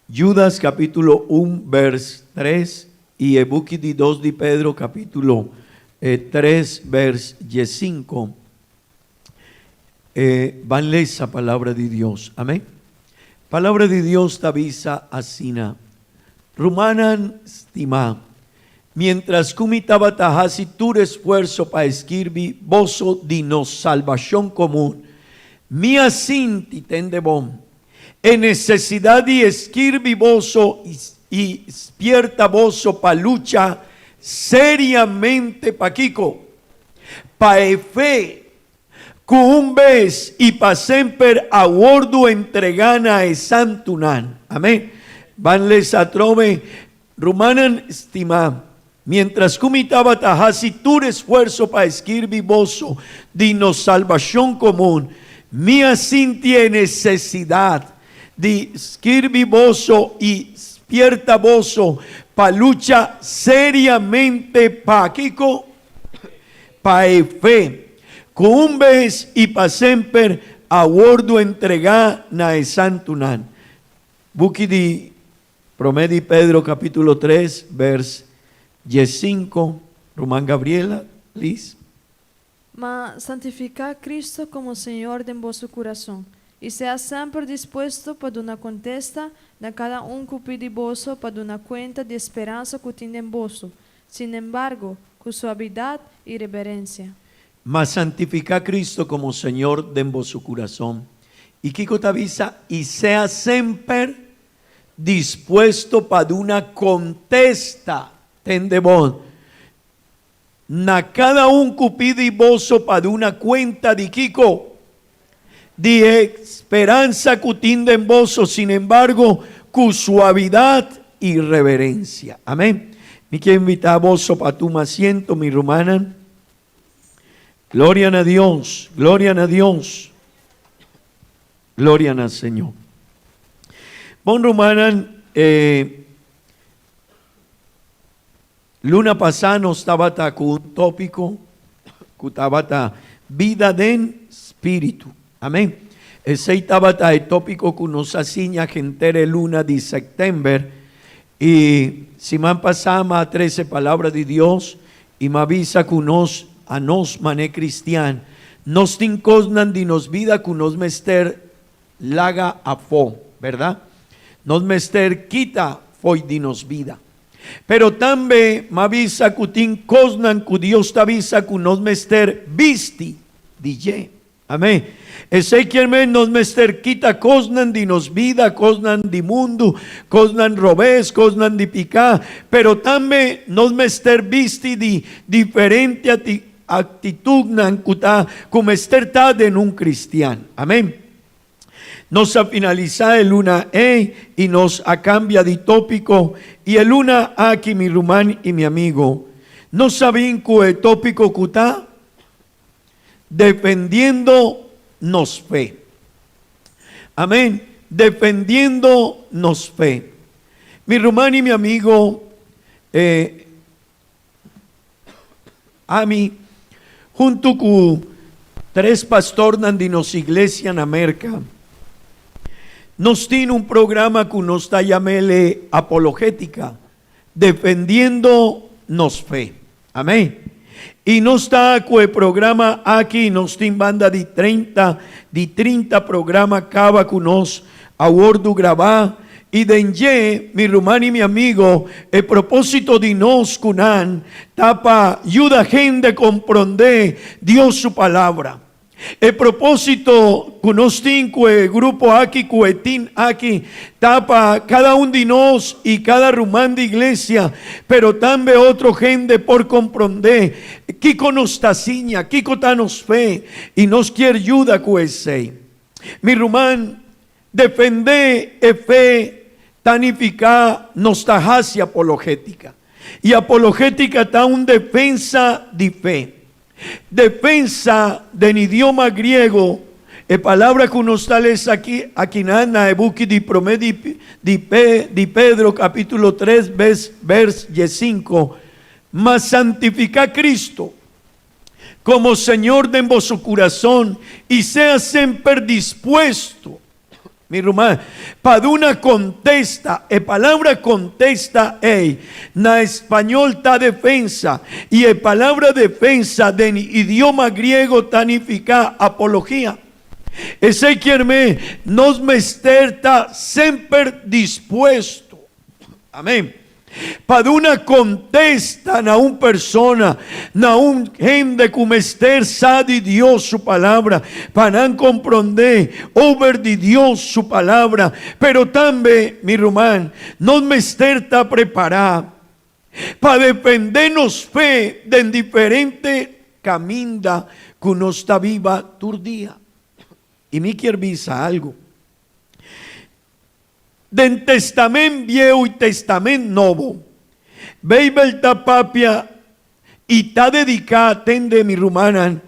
Judas capítulo un vers tres y e buki di dos di Pedro capítulo tres vers diescinco. E ban lesa palabra di Dios. Amén. Palabra di Dios ta bisa asina, Rumannan stimá, miéntras ku mi tabata hasi tur esfuerso pa eskirbi boso di nos salbashon komun, mi a sinti, tende bon, e nesesidat di eskirbi boso i spierta boso pa lucha seriamente pa kiko? Pa e fe ku un bes i pa semper a wordu entregá na e santunan. Amén. Ban lesa atrobe, Rumannan stimá, miéntras ku mi tabata hasi tur esfuerso pa skirbi boso di nos salbashon komun, mi a sinti e nesesidat di skirbi boso i spierta boso pa lucha seriamente pa kiko? Pa e fe ku un bes i pa semper a wordu entregá na e santunan. Buki di Promé di Pedro kapítulo tres bèrs diesinko, Ruman Gabriela, please. Ma santifiká Cristo komo Señor den boso kurason, i sea semper dispuesto pa duna kontesta na kada un ku pidi boso pa duna kuenta di e speransa ku tin den boso, Sinembargo, ku suavidat i reverensia. Ma santifiká Cristo komo Señor den boso kurason. I kiko ta bisa? I sea semper dispuesto pa duna kontesta, tende bon, na kada un ku pidi boso pa duna kuenta di kiko? Di e speransa ku tin den boso, sinembargo, ku suavidat i reverensia. Amén. Mi ke invitá boso pa tuma asiento, mi rumannan. Gloria na Dios, gloria na Dios, gloria na Señor. Bon rumannan, eh, Luna pasá nos tabata ku un tópiko ku tabata Bida den Spiritu. Amén. Esei tabata e tópiko ku nos a siña henter e luna di sèptèmber. I siman pasá m'a trese Palabra di Dios i m'a bisa ku nos, anos man'e kristian, nos tin kosnan di nos bida ku nos mester Laga afó, bèrdat? Nos mester kita fo'i di nos bida. Pero tambe m'a bisa ku tin kosnan ku Dios ta bisa ku nos mester bisti di dje. Amén. Esei kier men nos mester kita kosnan di nos bida, kosnan di mundu, kosnan robes, kosnan di piká, pero tambe nos mester bisti di diferente Actitudnan cu ta cu mester ta den un cristian. Amen. Nos a finalisa e luna ey y nos a cambia di topico y e luna aki mi ruman y mi amigo nos a bin cu e topico cu ta Defendiendo nos fe. Amen. Defendiendo nos fe. Mi ruman y mi amigo eh. Ami, huntu ku tres pastornan di nos iglesia na Merka, nos tin un programa ku nos ta yam'el e Apologétika, Defendiendo. nos fe. Amén. I nos ta ku e programa aki, nos tin banda di 30, di 30 programa kaba ku nos a wordu grabá. I den dje, mi ruman i mi amigo, e propósito di nos ku nan ta pa yuda hende komprondé Dios su Palabra. E propósito ku nos tin ku e grupo aki, ku e tin aki, ta pa kada un di nos i kada ruman di iglesia, pero tambe otro hende por komprondé kiko nos ta siña, kiko ta nos fe, i nos kier yuda ku esei. Mi ruman, defendé e fe ta nifiká nos ta hasi apologétika. I apologétika ta un defensa di fe. Defensa den idioma griego, e palabra ku nos ta lesa aki akinan na e buki di Promé di di di Pedro kapítulo tres bes bers diesinko, Ma santifiká Cristo komo Señor den boso kurason i sea semper dispuesto. Mi ruman, pa duna kontesta, e palabra kontesta ei na español ta defensa, i e palabra defensa den idioma griego ta nifiká apologia. Esei kier men nos mester ta semper dispuesto. Amén. Pa duna kontesta na un persona, na un hende ku mester sa di Dios su Palabra, pa nan komprondé over di Dios su Palabra. Pero tambe, mi ruman, nos mester ta prepará pa defendé nos fe den diferente kaminda ku nos ta biba tur dia. I mi kier bisa algu. Den Testament Bieu i Testament Nobo, Beibel ta papia i ta dediká tende mi rumannan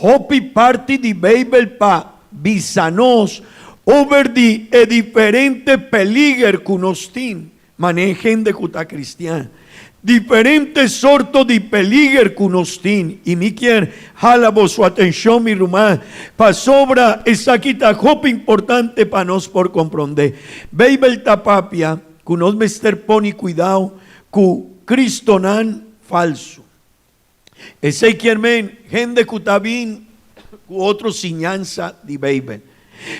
hopi parti di Beibel pa bisa nos over di e diferente peliger ku nos tin manera hende ku ta kristian. Diferente sorto di peliger ku nos tin, i mi kier hala boso atenshon, mi ruman, pasobra esaki ta hopi importante pa nos por komprondé. Beibel ta papia ku nos mester pone kuidao ku kristonan falsu. Esei kier men hende ku ta bin ku otro siñansa di Beibel.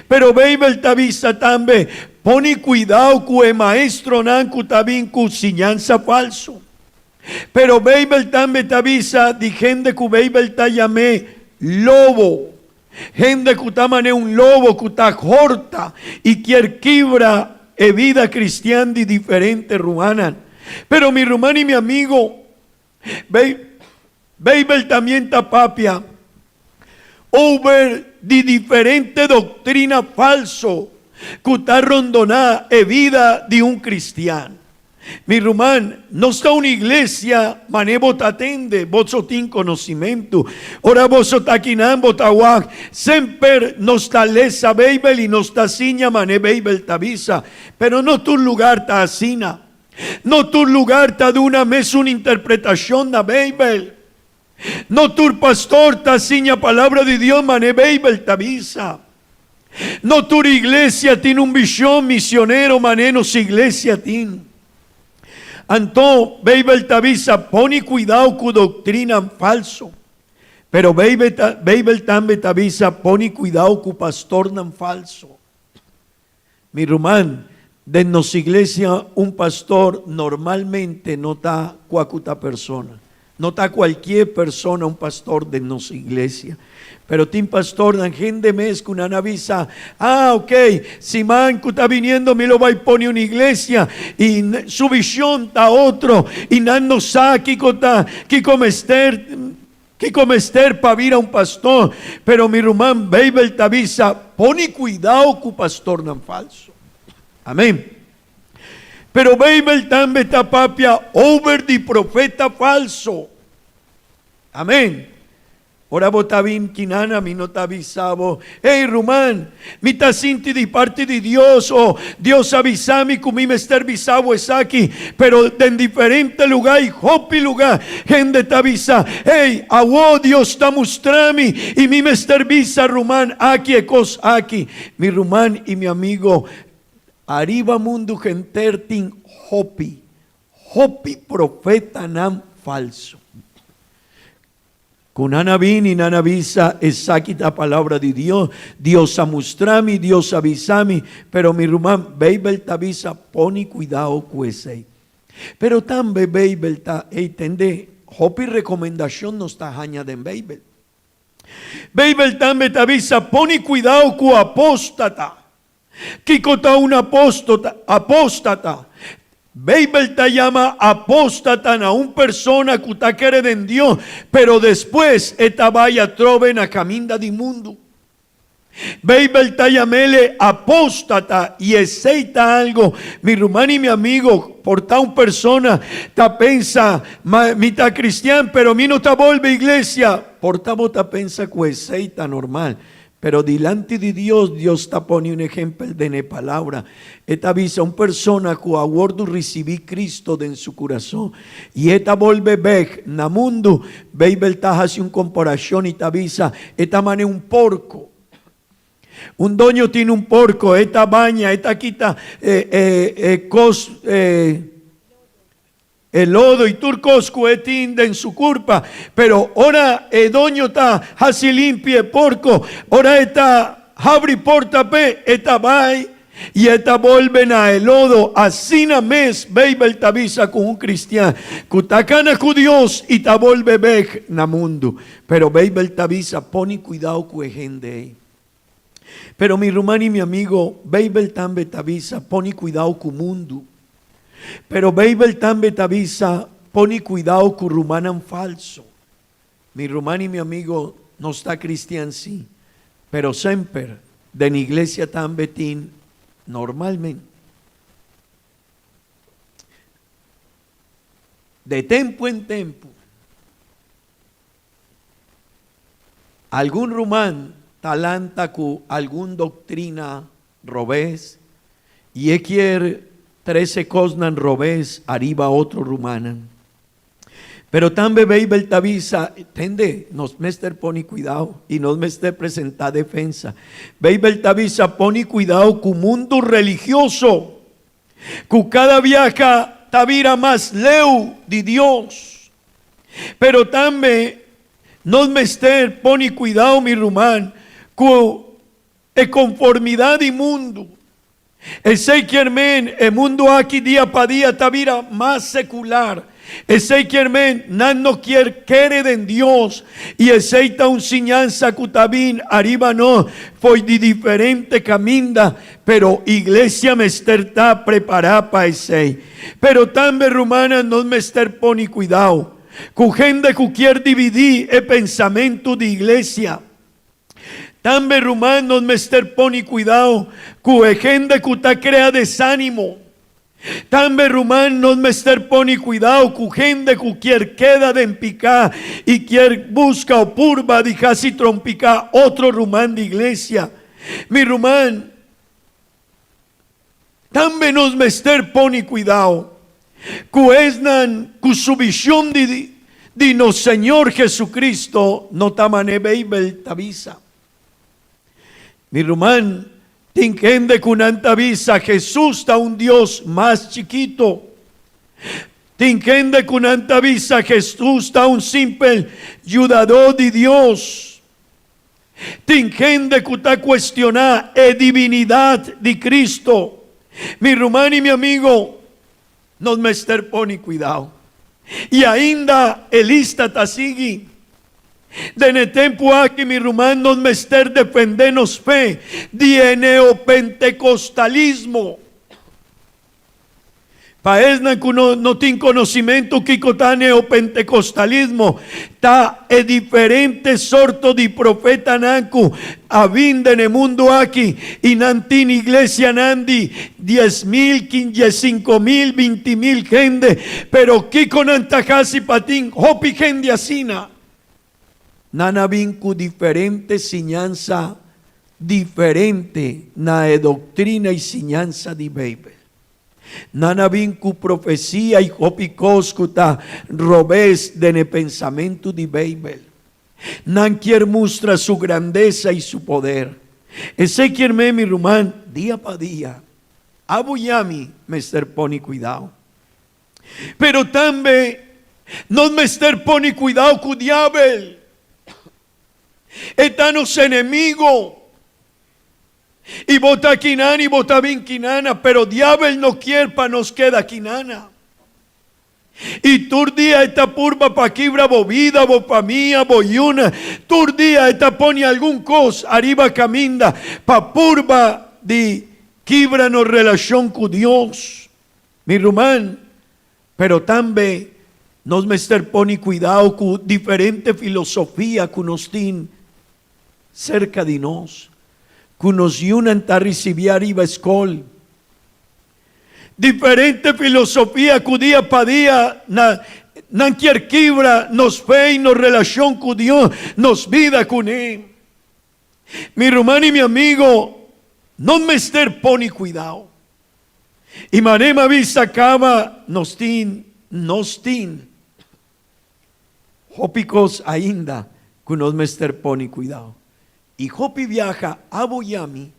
Pero Beibel ta bisa tambe, Pone kuidao ku e maestronan ku ta bin ku siñansa falsu. Pero Beibel tambe ta bisa di hende ku Beibel ta yam'é lobo, hende ku ta manera un lobo ku ta horta i kier kibra e bida kristian di diferente rumannan. Pero mi ruman i mi amigo, Beibel también ta papia over di diferente doctrina falso cu ta rondona e vida di un cristian. Mi ruman, nos ta un iglesia mane bo ta tende, boso tin conocimento. Ora boso ta akinan bo ta wak, semper nos ta lesa Beibel y nos ta siña mane Beibel ta bisa. Pero no tur lugar ta asina. No tur lugar ta duna mesun interpretashon na Beibel. No tur pastor ta siña Palabra di Dios manera Beibel ta bisa. No tur iglesia tin un vishon misionero manera nos iglesia tin. Anto, Beibel ta bisa, Pone kuidao ku doktrinan falso. Pero Beibel tambe ta bisa, Pone kuidao ku pastornan falso. Mi ruman, den nos iglesia un pastor normalmente no ta cuacuta persona. No ta cualkier persona un pastor den nos iglesia. Pero tin pastornan hende mes cu nan a bisa, ah, ok, siman cu ta biniendo mi lo bay pone un iglesia y su vision ta otro y nan no sa kico ta, kico mester. Kiko mester pa bira un pastor? Pero mi ruman, Beibel ta bisa, Pone kuidao ku pastornan falso. Amen. Pero Beibel tambe ta papia over di profeta falso. Amen. Ora bo ta bin kinana mi no ta bisa bo, Hey ruman, Mi ta sinti di parti di Dios o Dios a bisa mi ku mi mester bisa bo esaki, pero den diferente lugá i hopi lugá hende ta bisa, Hey, awo Dios ta mustra mi i mi mester bisa ruman aki e kos aki. Mi ruman i mi amigo, ariba mundu henter tin hopi, hopi profetanan. falso. Ku nan a bini, nan a bisa, Esaki ta palabra di Dios, Dios a mustra mi, Dios a bisa mi. Pero mi ruman, Beibel ta bisa, Poni kuidao ku esei. Pero tambe Beibel ta eitendé hopi rekomendashon nos ta haña den Beibel. Beibel tambe ta bisa, Poni kuidao ku apóstata. Kiko ta un apóstata? Apóstata. Beibel ta yama apóstata na un persona ku ta kere den Dios, pero despues e ta bai atrobe na kaminda di mundu. Beibel ta yam'ele apóstata i esei ta algo, mi ruman i mi amigo, por ta un persona ta pensa, Ma mi ta kristian, pero mi no ta bolbe iglesia. Por ta bo ta pensa ku esei ta normal. Pero dilanti di Dios, Dios ta pone un ehempel den e Palabra. E ta bisa un persona ku a wordu risibí Cristo den su kurason i e ta bolbe bèk na mundu, Beibel ta hasi un komparashon i ta bisa, e ta mane un porko. Un doño tin un porko, e ta baña, e ta kita e kos, e. E lodo i tur kos ku e tin den su kurpa. Pero ora e doño ta hasi limpi e porko, ora e ta habri porta p'e, e ta bai i e ta bolbe na e lodo. Asina mes Beibel ta bisa ku un kristian ku ta kana ku Dios i ta bolbe bèk na mundu. Pero Beibel ta bisa, Pone kuidao ku e hende ei. Pero mi ruman i mi amigo, Beibel tambe ta bisa, Pone kuidao ku mundu. Pero Beibel tambe ta bisa, Pone kuidao ku rumannan falso. Mi ruman i mi amigo, nos ta kristian sí, pero semper den iglesia tambe tin normalmente. De tempu en tempu. Algun ruman ta lanta ku algun doktrina robes i e kier trese kosnan robes ariba otro rumannan. Pero tambe Beibel ta bisa, tende, nos mester pone kuidao i nos mester presentá defensa. Beibel ta bisa, pone kuidao ku mundu religioso, ku kada biaha ta bira mas leu di Dios. Pero tambe nos mester pone cuidao, mi ruman, cu e conformidad di mundu. Esey kier men e mundu aki dia pa dia ta bira mas secular. Esey kier men nan no kier kere den Dios y esey ta un siñansa cu ta bin ariba nos fo'i di diferente caminda, pero iglesia mester ta prepara pa esey. Pero tambe rumannan nos mester pone cuidao cu hende cu kier dividi e pensamento di iglesia. Tambe ruman nos mester pone cuidao cu e hende cu ta crea desanimo. Tambe ruman nos mester pone cuidao cu hende cu kier keda den pica y kier busca o purba di haci trompica otro ruman di iglesia. Mi ruman. Tambe nos mester pone cuidao cu esnan cu su vision di di nos Señor Jesucristo no ta mane Bijbel ta bisa. Mi ruman, tin hende cu nan ta bisa Jesus ta un Dios mas chikito. Tin hende cu nan ta bisa Jesus ta un simpel yudador di Dios. Tin hende ku ta kuestioná e divinidat di Cristo. Mi ruman i mi amigo, nos mester pone kuidao. I ainda e lista ta sigui. Den e tempu aki, mi ruman, nos mester defendé nos fe di e neopentekostalismo. Pa esnan ku no no tin konosimentu kiko ta neopentekostalismo, ta e diferente sorto di profetanan ku a bin den e mundu aki i nan tin iglesianan di 10,000, 15,000, 20,000 hende, pero kiko nan ta hasi pa tin hopi hende asina? Nan a bin ku diferente siñansa diferente na e doktrina i siñansa di Beibel. Nan a bin ku profesia i hopi kos ku ta robes den e pensamentu di Beibel. Nan kier mustra su grandesa i su poder. Esei kier men, mi ruman, dia pa dia, abo i ami mester pone kuidao. Pero tambe. Nos mester pone cuidao cu diabel. E ta nos enemigo. Y bo ta kinana y bo ta bin kinana, pero diabel no kier pa nos keda kinana. Y tur dia e ta purba pa kibra bo vida, bo famia, bo yuna. Tur dia e ta pone algun cos ariba caminda pa purba di kibra nos relacion cu Dios. Mi ruman, pero tambe nos mester pone cuidao cu diferente filosofia cu nos tin cerca di nos, cu nos yunan ta ricibi ariba scol. Diferente filosofia cu dia pa dia na nan kier kibra nos fe y nos relacion cu Dios, nos bida cune. Mi ruman y mi amigo, nos mester pone cuidao. Y mane m'a bisa caba nos tin, nos tin hopi cos ainda cu nos mester pone cuidao. Y hopi biaha abo y ami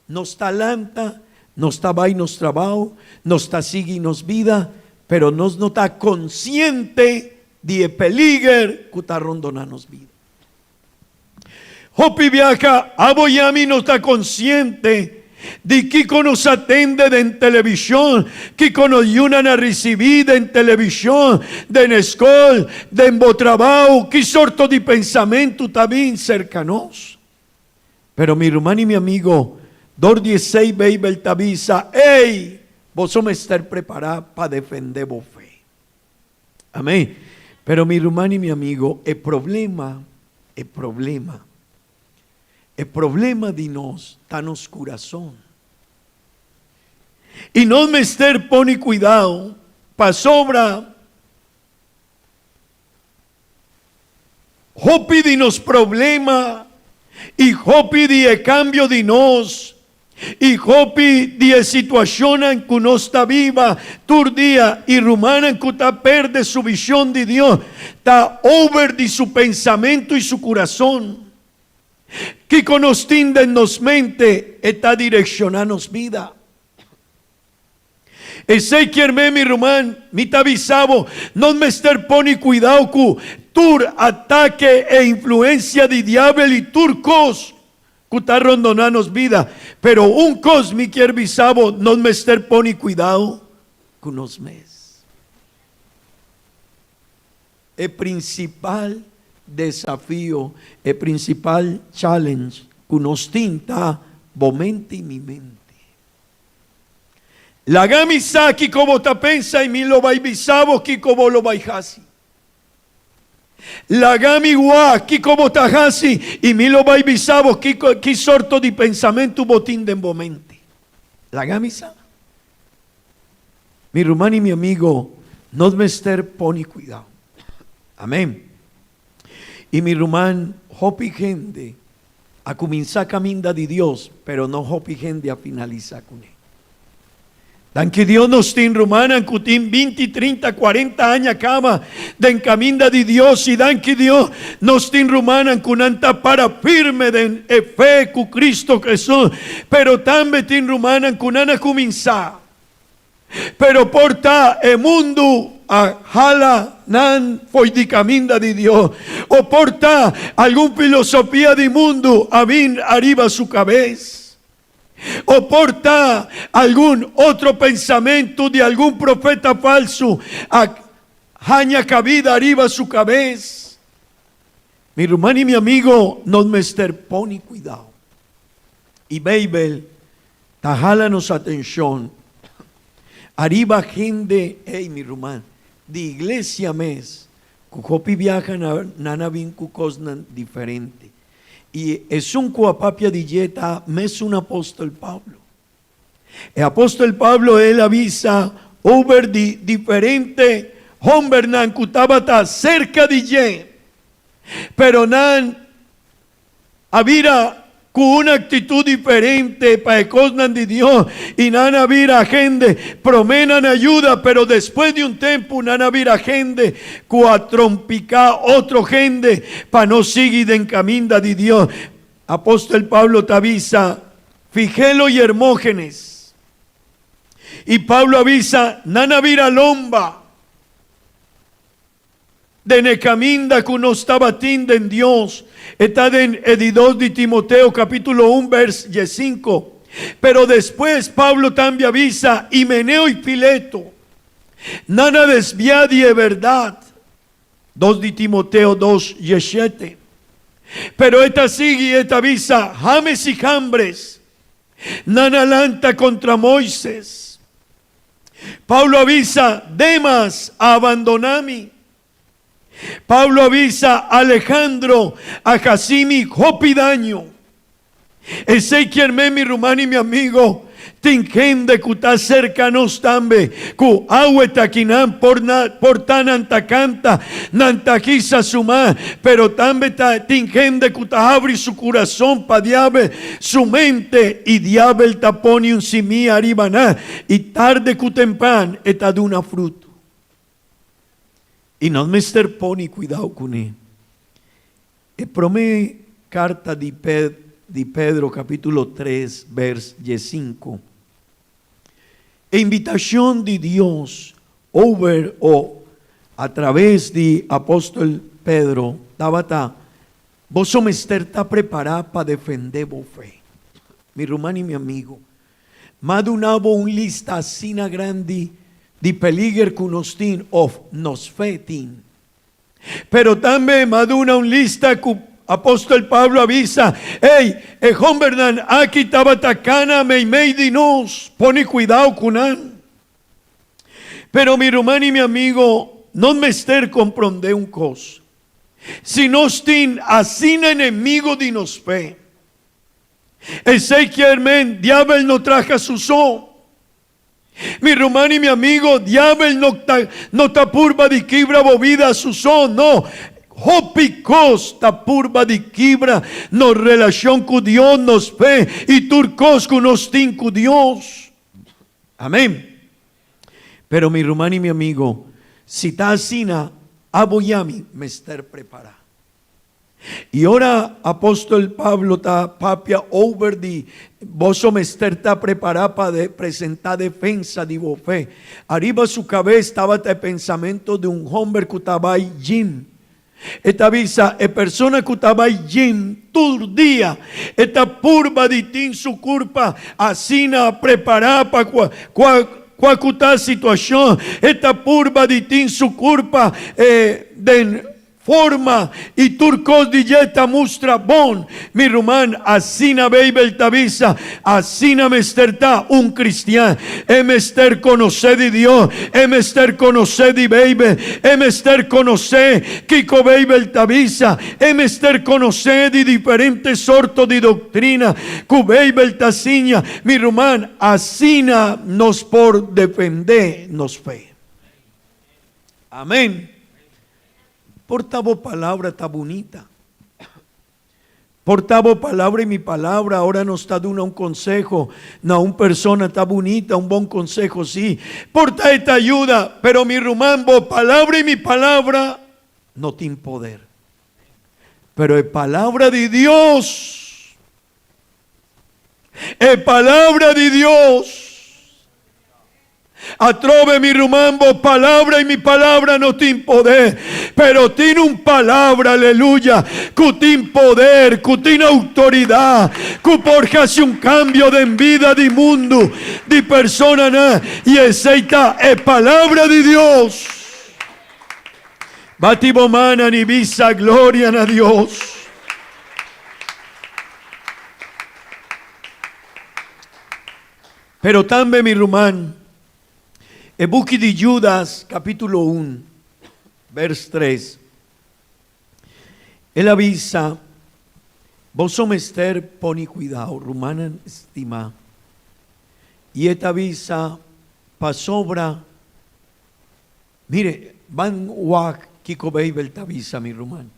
nos ta lanta, nos ta bay nos trabao, nos ta sigui nos bida, pero nos no ta consciente di e peliger cu ta rondona nos bida. Hopi biaha abo y ami no ta consciente di kico nos a tende den television, kico nos yunan a ricibi den television, den escol, den bo trabao, ki sorto di pensamento ta bin cerca nos. Pero mi ruman y mi amigo, dor di esey Bijbel ta bisa, Ey, boso mester prepara pa defende bo fe. Amén. Pero mi ruman y mi amigo, e problema, e problema, e problema di nos ta nos curazon. Y nos mester pone cuidao pasobra hopi di nos problema y hopi di e cambio di nos y hopi di e situacionnan cu nos ta biba tur dia y rumannan cu ta perde su vision di Dios ta over di su pensamento y su curazon. Kico nos tin den nos mente e ta direcciona nos bida. Esey kier me, mi ruman, mi ta bisa bo, nos mester pone cuidao cu tur atake e influencia di diabel y tur cos cu ta rondona nos bida. Pero un cos mi kier bisa bo, nos mester pone cuidao cu nos mes. E principal desafio, e principal challenge cu nos tin ta bo mente y mi mente. Laga mi sa kiko bo ta pensa i mi lo bai bisa bo kiko bo lo bai hasi. Laga mi wak kiko bo ta hasi i mi lo bai bisa bo kiko ki sorto di pensamentu bo tin den bo mente. Laga mi sa. Mi ruman i mi amigo, nos mester pone kuidao. Amen. I mi ruman, hopi hende a kuminsá kaminda di Dios, pero no hopi hende a finalisá kuné. Danki Dios nos tin rumannan ku tin binti, trinta, kuarenta aña kaba den kaminda di Dios i danki Dios nos tin rumannan ku nan ta para firme den e fe ku Cristo Jesús, pero tambe tin rumannan ku nan a kuminsá. Pero por ta e mundu a hala nan fo'i di kaminda di Dios, o por ta algun filosofia di mundu a bin ariba su kabes, o por ta algun otro pensamentu di algun profeta falsu a haña kabida ariba su kabes. Mi ruman i mi amigo, nos mester pone kuidao. I Beibel Ta hala nos atencion ariba hende, ey mi ruman, di iglesia mes cu hopi biaha na nan a bin cu cosnan diferente. Y esun cu a papia di dje ta mesun apostel Pablo. E apostel Pablo el a bisa over di diferente hombernan cu tabata cerca di dje, pero nan a bira ku un aktitut diferente pa e kosnan di Dios i nan a bira hende. Promé nan a yuda, pero despues di un tempu nan a bira hende ku a trompiká otro hende pa no sigui den kaminda di Dios. Apòstel Pablo ta bisa, Figelo i Hermógenes. I Pablo a bisa, Nan a bira lomba. Den e kaminda ku nos tabatin den Dios, e ta den e di dos di Timoteo kapítulo un bèrs diesinku. Pero despues Pablo tambe a bisa Himeneo i Fileto, Nan a desviá di e bèrdat. Dos di Timoteo dos dieshete. Pero e ta sigui i e ta bisa, Hames i Jambres, nan a lanta kontra Moises. Pablo a bisa, Demas a abandoná mi. Pablo a bisa, Alejandro a hasi mi hopi daño. Esei kier men, mi ruman i mi amigo, tin hende ku ta serka nos tambe, ku awe ta kinan por na por ta nan ta kanta, nan ta hisa su man, pero tambe ta tin hende ku ta habri su kurason pa diabel, su mente, i diabel ta pone un simia ariba nan, i tarde ku tempran e ta duna fruto. I nos mester pone kuidou kuné. E promé karta di di Pedro kapítulo tres bèrs diesinku. E invitashon di Dios over o atraves di apòstel Pedro tabata, Boso mester ta prepará pa defendé bo fe. Mi ruman i mi amigu, m'a duna bo un lista asina grandi di peliger ku nos tin òf nos fe tin. Pero tambe m'a duna un lista ku apòstel Pablo a bisa, Ey, e hòmbernan aki tabata kana meimei di nos, pone kuidou ku nan. Pero mi ruman i mi amigo, nos mester komprondé un kos, Si nos tin asina enemigo di nos fe, esei kier men diabel no traha su so. Mi ruman i mi amigo, diabel no ta no ta purba di kibra bo bida su so, no. Hopi kos ta purba di kibra nos relashon ku Dios, nos fe i tur kos ku nos tin ku Dios. Amen. Pero mi ruman i mi amigo, si ta asina, abo i ami mester prepará. I ora apòstel Pablo ta papia over di boso mester ta prepará pa presentá defensa di bo fe, ariba su kabes tabata e pensamentu di un hòmber ku ta bai gym. E ta bisa, E persona ku ta bai gym tur dia, e ta purba di tin su kurpa asina prepará pa kua kua ku ta situashon, e ta purba di tin su kurpa den Forma i tur kos di dje ta mustra bon. Mi ruman, asina Beibel ta bisa, asina mester ta un kristian. E mester konosé di Dios, e mester konosé di Beibel, e mester konosé kiko Beibel ta bisa, e mester konosé di diferente sorto di doktrina ku Beibel ta siña. Mi ruman, asina nos por defendé nos fe. Amén. Por ta bo palabra ta bunita. Por ta bo palabra y mi palabra ora nos ta duna un conseho na un persona ta bunita, un bon conseho si. Por ta e ta yuda, pero mi ruman bo palabra y mi palabra no tin poder. Pero e palabra di Dios E palabra di Dios. Atrobe mi ruman bo palabra y mi palabra no tin poder, pero tin un palabra, aleluya, cu tin poder, cu tin autoridad, cu por haci un cambio den bida di mundo, di personanan, y esey ta e palabra di Dios. Bati bo manan y bisa gloria na Dios. Pero tambe, mi ruman, e buki di Judas, capítulo un, vers tres, el a bisa, Boso mester poni cuidao, rumannan stimá. I e ta bisa, Pasobra, mire, ban wak kiko Beibel ta bisa, mi ruman.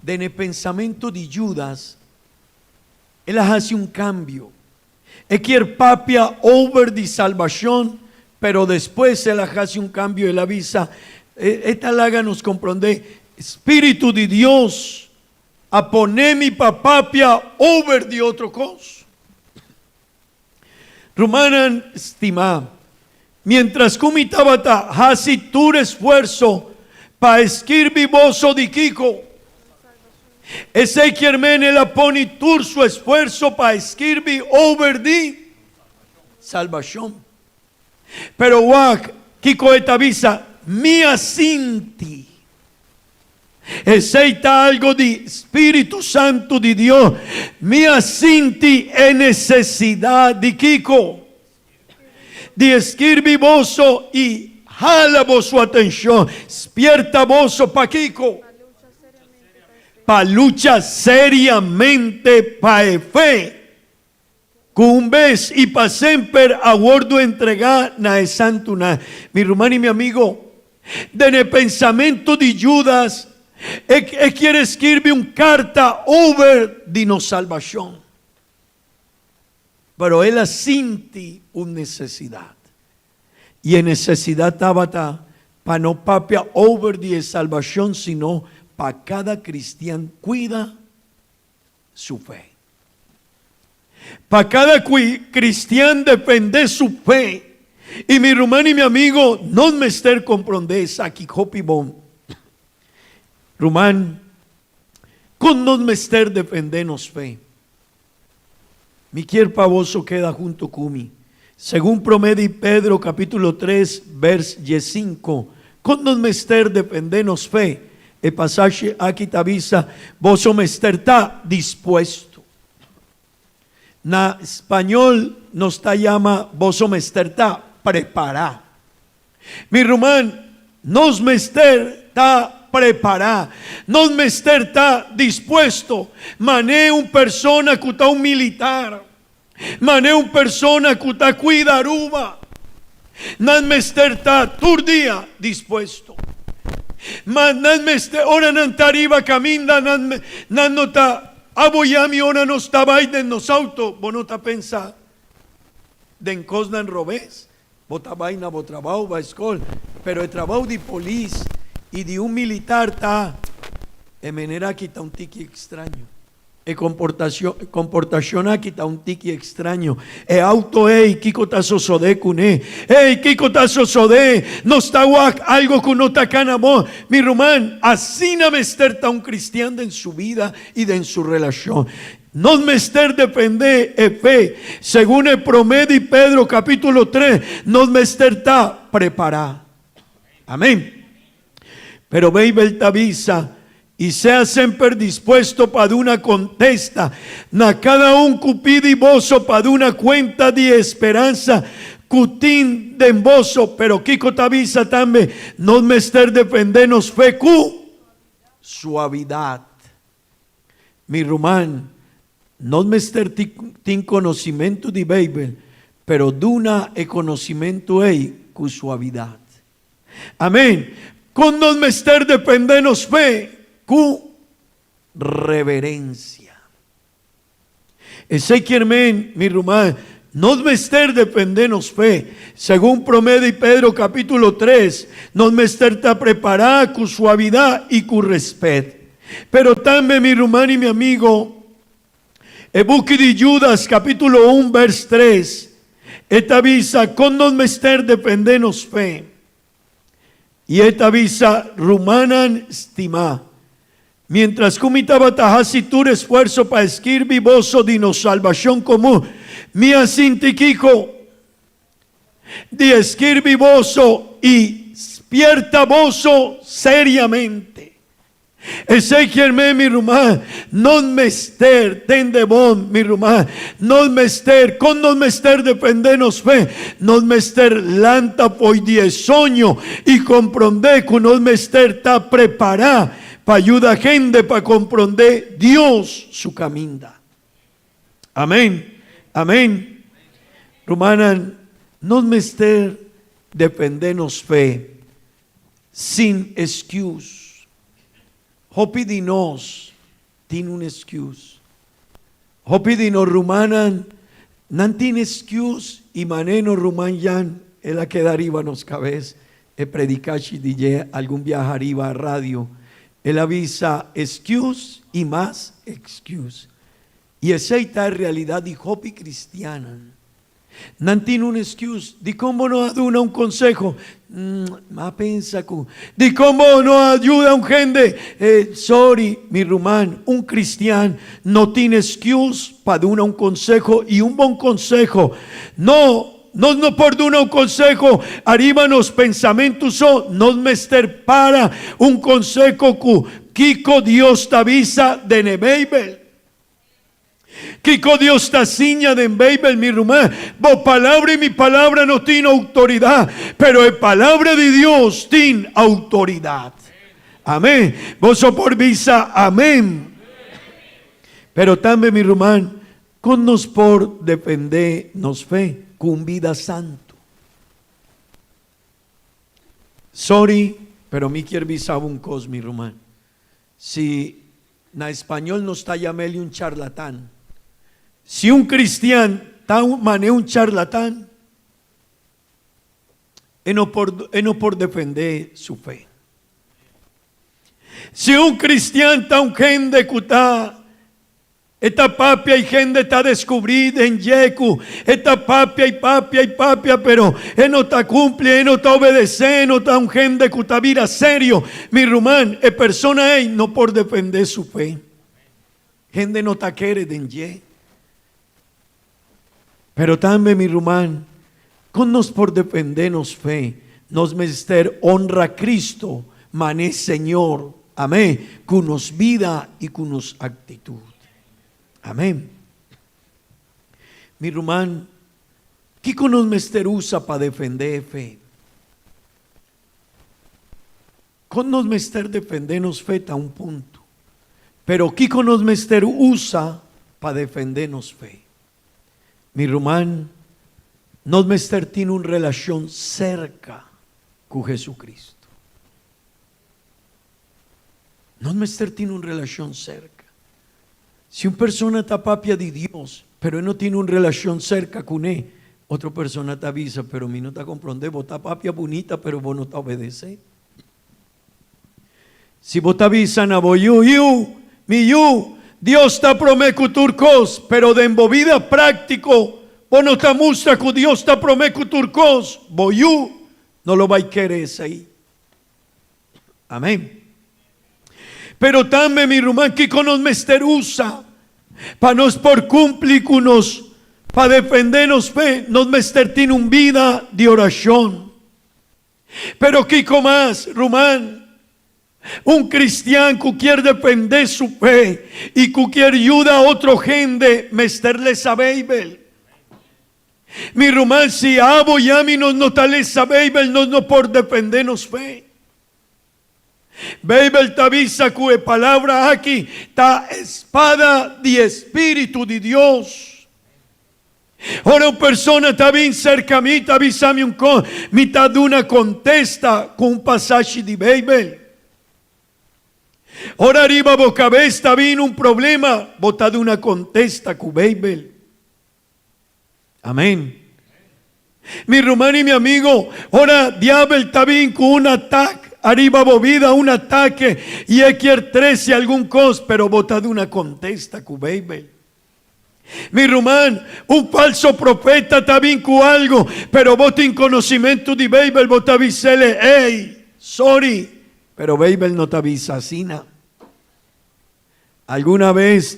Den e pensamento di Judas, El a hasi un kambio. E kier papia over di salbashon, pero despues el a hasi un kambio, el a bisa, E ta laga nos komprondé, Spiritu di Dios a pone mi pa papia over di otro kos. Rumannan stimá, miéntras ku mi tabata hasi tur esfuerso. Pa skirbi boso di kiko. Esei kier men el a pone tur su esfuerso pa skirbi over di salbashon. Pero wak kiko e ta bisa, Mi a sinti. Esei ta algo di Spiritu Santu di Dios. Mi a sinti e nesesidat di kiko? Di skirbi boso i hala boso atenshon, spierta boso pakiko? Pa lucha seriamente pa e fe ku un bes i pa semper a wordu entregá na e santunan. Mi ruman i mi amigo, den e pensamentu di Judas, e e kier skirbi un karta over di nos salbashon. Pero el a sinti un nesesidat. I e nesesidat tabata pa no papia over di e salbashon sino pa kada kristian kuida su fe. Pa kada kristian defendé su fe. I mi ruman i mi amigo, nos mester komprondé esaki hopi bon. Ruman, kon nos mester defendé nos fe? Mi kier pa boso keda hunto ku mi. Segun Promé di Pedro capítulo 3 vers 15, kon nos mester defendé nos fe? E pasashi aki ta bisa, Boso mester ta dispuesto. Na spañol nos ta yama boso mester ta prepará. Mi ruman, nos mester ta prepará. Nos mester ta dispuesto. Man'é un persona ku ta un militar. Man'é un persona ku ta kuida Aruba. Nan mester ta tur dia dispuesto. Ma nan mester, ora nan ta riba kaminda, nan, nan no ta aboyá mi ora nos ta bai den nos auto. Bo no ta pensa den kosnan robes. Bo ta bai na bo trabou, bai skol, pero e trabou di polis i di un militar ta e manera aki ta un tiki ekstraño. E komportashon aki ta un tiki ekstraño. E auto ei, kiko ta sosodé kuné? Ei, kiko ta sosodé? Nos ta wak algo ku no ta kana bon. Mi ruman, asina mester ta un kristian den su bida i den su relashon. Nos mester defendé e fe. Segun e promé di Pedro capítulo 3, nos mester ta prepará. Amén. Pero Beibel ta bisa, I sea semper dispuesto pa duna kontesta na kada un ku pidi boso pa duna kuenta di e speransa ku tin den boso. Pero kiko ta bisa tambe? Nos mester defendé nos fe ku suavidat. Mi ruman, nos mester tin conocimentu di Bijbel, pero duna e conocimentu ei cu suavidad. Amen. Con nos mester defende nos fe? Cu reverencia. Esei kier men, mi ruman, nos mester defende nos fe. Segun Prome di Pedro capítulo 3, nos mester ta prepara cu suavidad i cu respet. Pero tambe, mi ruman i mi amigo, e buki di Judas capítulo 1 vers 3, e ta bisa con nos mester defende nos fe. I e ta bisa, Rumannan stimá, miéntras ku mi tabata hasi tur esfuerso pa skirbi boso di nos salbashon komun, mi a sinti kiko di skirbi boso i spierta boso seriamente. Esei kier men, mi ruman, nos mester tende bon, mi ruman, nos mester, kon nos mester defendé nos fe? Nos mester lanta fo'i di e soño i komprondé ku nos mester ta prepará pa yuda hende pa komprondé Dios su kaminda. Amén. Amén. Rumannan, nos mester defendé nos fe sin excuse. Hopi di nos tin un excuse. Hopi di nos rumannan nan tin excuse i manera nos ruman Jan el a keda riba nos kabes e predikashi di dje algun biaha riba radio. El a bisa excuse i mas excuse. I esei ta e realidat di hopi kristiannan. Nan tin un excuse. Dikon bo no a duna un konseho? M'a pensa ku. Dikon bo no a yuda un hende? Sorry, mi ruman, un kristian no tin excuse pa duna un konseho i un bon konseho. No, nos no por duna un konseho ariba nos pensamentu so, nos mester para un konseho ku kiko Dios ta bisa den e Beibel. Kiko Dios ta siña den Beibel, mi ruman? Bo palabra i mi palabra no tin outoridat, pero e Palabra di Dios tin outoridat. Amén. Boso por bisa amén. Pero tambe, mi ruman, kon nos por defendé nos fe ku un bida santu? Sorry, pero mi kier bisa bo un kos, mi ruman. Si na español nos ta yam'el un charlatán. Si un cristian ta man'e un charlatán, e no por e no por defendé su fe. Si un cristian ta un hende cu ta E ta papia y hende ta descubri den dje cu e ta papia y papia y papia pero e no ta cumpli, e no ta obedece, e no ta un hende cu ta bira serio. Mi ruman, e persona ey no por defende su fe. Hende no ta kere den dje. Pero tambe, mi ruman, con nos por defende nos fe? Nos mester honra Cristo, man'e Señor, amén, cu nos bida y cu nos actitud. Amén. Mi ruman, kico nos mester usa pa defende e fe? Con nos mester defende nos fe ta un punto, pero kico nos mester usa pa defende nos fe? Mi ruman, nos mester tin un relacion cerca cu Jesucristo. Nos mester tin un relacion cerca. Si un persona ta papia di Dios, pero e no tin un relacion cerca cune, otro persona ta bisa, pero mi no ta comprende, bo ta papia bunita, pero bo no ta obedece. Si bo ta bisa na bo yu, Yu, mi yu, Dios ta prome cu tur cos, pero den bo bida practico bo no ta mustra cu Dios ta prome cu tur cos, bo yu no lo bay kere esey. Amén. Pero tambe, mi ruman, kiko nos mester usa pa nos por cumpli cu nos, pa defende nos fe? Nos mester tin un bida di oracion. Pero kiko mas, ruman? Un cristian cu kier defende su fe y cu kier yuda otro hende mester lesa Bijbel. Mi ruman, si abo y ami nos no ta lesa Bijbel, nos no por defende nos fe. Bijbel ta bisa cu e palabra aki ta espada di e Spiritu di Dios. Ora un persona ta bin cerca mi ta bisa mi un cos, mi ta duna contesta cu un pasashi di Bijbel. Ora riba bo cabes ta bin un problema, bo ta duna contesta cu Bijbel. Amén. Mi ruman y mi amigo, ora diabel ta bin cu un atak ariba bo vida, un atake, y e kier trece algun cos, pero bo ta duna contesta cu Bijbel. Mi ruman, un falso profeta ta bin cu algo, pero bo tin conocimento di Bijbel, bo ta bisele, ey, sorry, pero Bijbel no ta bisa asina. Alguna vez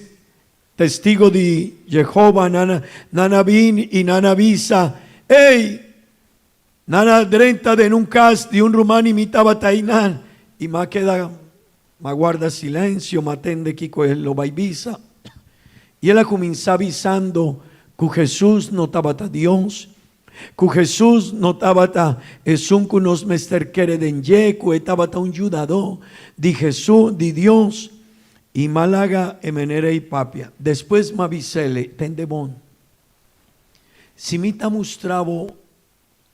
Testigo di Jehova nan nan a bin i nan a bisa, Ey! Nan a drenta den un kas di un ruman i mi tabata einan. I m'a keda, m'a guarda silencio, m'a tende kiko e lo bai bisa. I el a kuminsá bisando ku Hesus no tabata Dios, ku Hesus no tabata esun ku nos mester kere den dje, ku e tabata un yudadó di Hesus, di Dios. I m'a laga e manera ei papia. Despues m'a bis'ele, Tende bon. Si mi ta mustra bo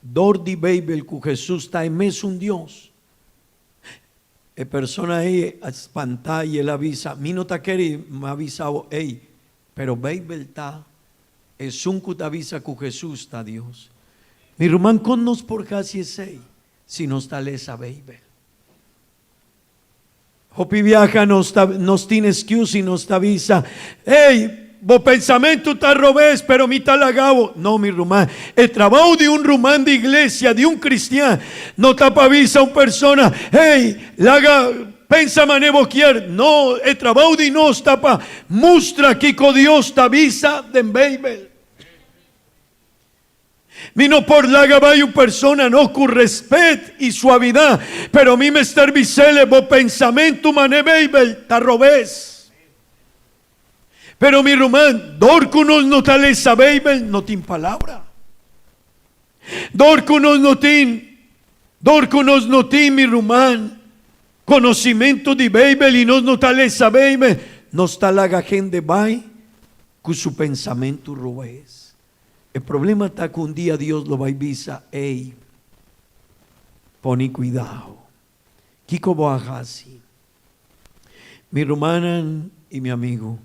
dor di Beibel ku Hesus ta e mesun Dios. E persona ei a spantá i el a bisa, Mi no ta kere. M'a bisa bo, Ei, pero Beibel ta esun ku ta bisa ku Hesus ta Dios. Mi ruman, kon nos por hasi esei si nos ta lesa Beibel? Hopi biaha nos ta nos tin excuse y nos ta bisa, Ey! bo pensamentu ta robes, pero mi ta laga bo. No, mi ruman. E trabou di un ruman di iglesia, di un kristian, no ta pa bisa un persona, Hey, laga pensa manera bo kier. No, e trabou di nos ta pa mustra kiko Dios ta bisa den Beibel. Mi no por laga bai un persona no ku respet i suavidat, pero mi mester bis'ele bo pensamentu man'e Beibel ta robes. Pero mi ruman, dor ku nos no ta lesa Beibel no tin palabra. Dor ku nos no tin, dor ku nos no tin, mi ruman, konosimentu di Beibel i nos no ta lesa Beibel, nos ta laga hende bai ku su pensamentu robes. E problema ta ku un dia Dios lo bai bisa, Ey, pone kuidao. Kiko bo a hasi? Mi rumannan i mi amigu,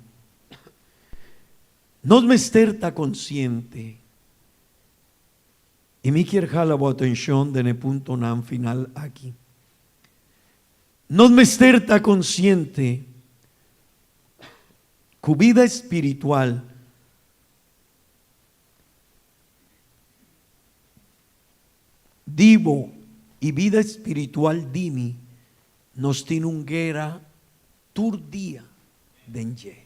nos mester ta konsiente, i mi kier hala bo atenshon den e puntonan final aki. Nos mester ta konsiente ku bida espiritual Di bo i bida spiritual di mi nos tin un guera tur dia den dje.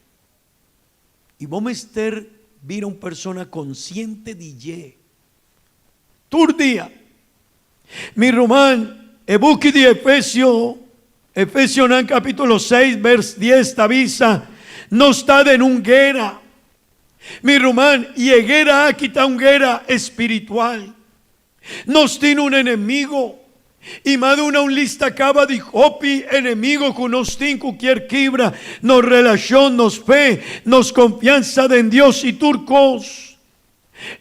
I bo mester bira un persona konsiente di dje tur dia. Mi ruman, e buki di Efesio, Efesionan kapítulo seis bers dies ta bisa, Nos ta den un guera. Mi ruman, i e guera aki ta un guera espiritual. Nos tin un enemigo, i m'a duna un lista caba di hopi enemigo cu nos tin cu kier kibra nos relacion, nos fe, nos confiansa den Dios i tur cos.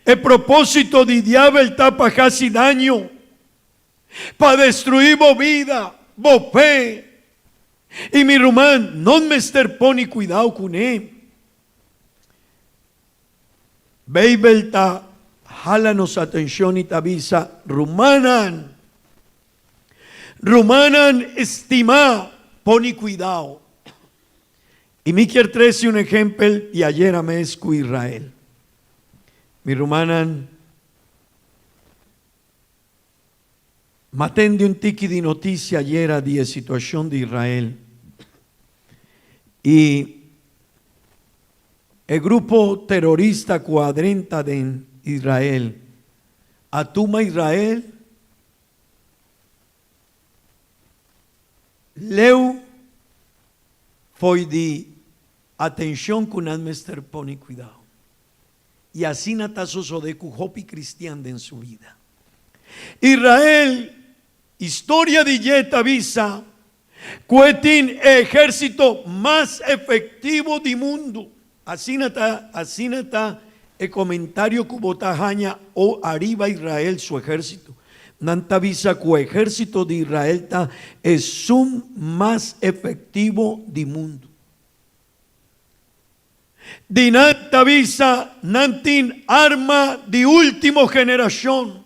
E propósito di diabel ta pa haci daño, pa destrui bo bida, bo fe. I mi ruman, nos mester pone cuidao cune. Beibel ta hala nos atenshon i ta bisa, Rumannan, rumannan stimá, pone kuidao. I mi kier trese un ehèmpel di ayera mes ku Israel. Mi rumannan, m'a tende un tiki di notisia ayera di e situashon di Israel. I e grupo terorista ku a drenta den Israel a tuma Israel leu fo'i di atenshon ku nan mester pone kuidao. I asina ta sosodé ku hopi kristian den su bida. Israel, historia di dje ta bisa ku e tin e ehérsito mas efektivo di mundu. Asina ta, asina ta e komentario ku bo ta haña o ariba Israel su ehérsito. Nan ta bisa ku e ehérsito di Israel ta esun mas efektivo di mundu. Di nan ta bisa nan tin arma di ultimo generacion.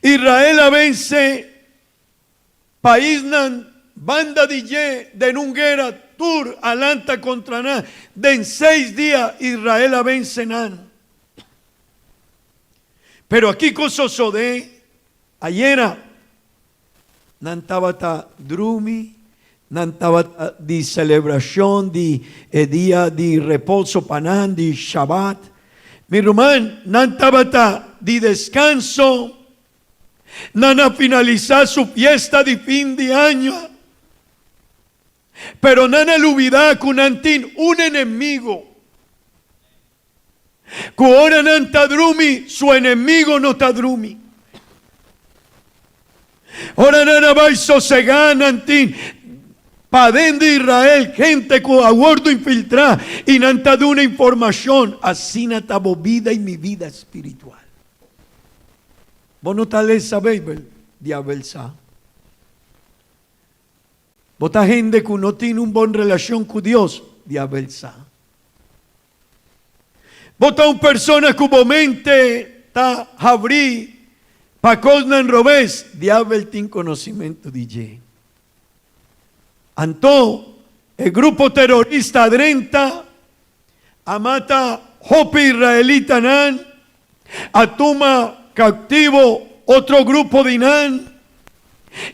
Israel a vence paisnan banda di dje den un guera tur a lanta contra nan. Den seis dia Israel a vence nan. Pero akico sosode ayera? Nan tabata drumi, nan tabata di selebrashon di e dia di reposo pa nan, di Shabat. Mi ruman, nan tabata di deskanso. Nan a finalisá su fiesta di fin di aña. Pero nan a lubidá ku nan tin un enemigo. Ku ora nan ta drumi, su enemigo no ta drumi. Ora nan a bai sosegá, nan tin paden di Israel hente ku a wòrdu infiltrá i nan ta duna informashon. Asina ta bo bida i mi bida spiritual. Bo no ta lesa Beibel? Diabel sa. Bo ta hende ku no tin un bon relashon ku Dios? Diabel sa. Bo ta un persona ku bo mente ta habrí pa kosnan robes? Diabel tin konosimentu di dje. Anto, e grupo terorista a drenta. A mata hopi israelitanan, a tuma cautivo otro grupo di nan,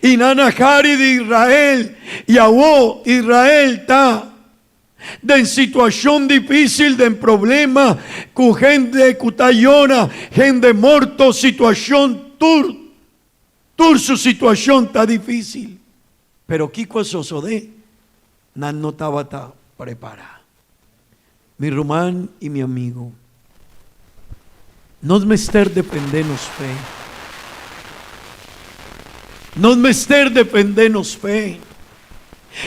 y nan a hari di Israel, y awo Israel ta den situacion dificil, den problema, cu hende cu ta yora, hende morto, situacion tur, tur su situacion ta dificil. Pero kico a sosode? Nan no tabata prepara. Mi ruman y mi amigo, nos mester defende nos fe. Nos mester defende nos fe.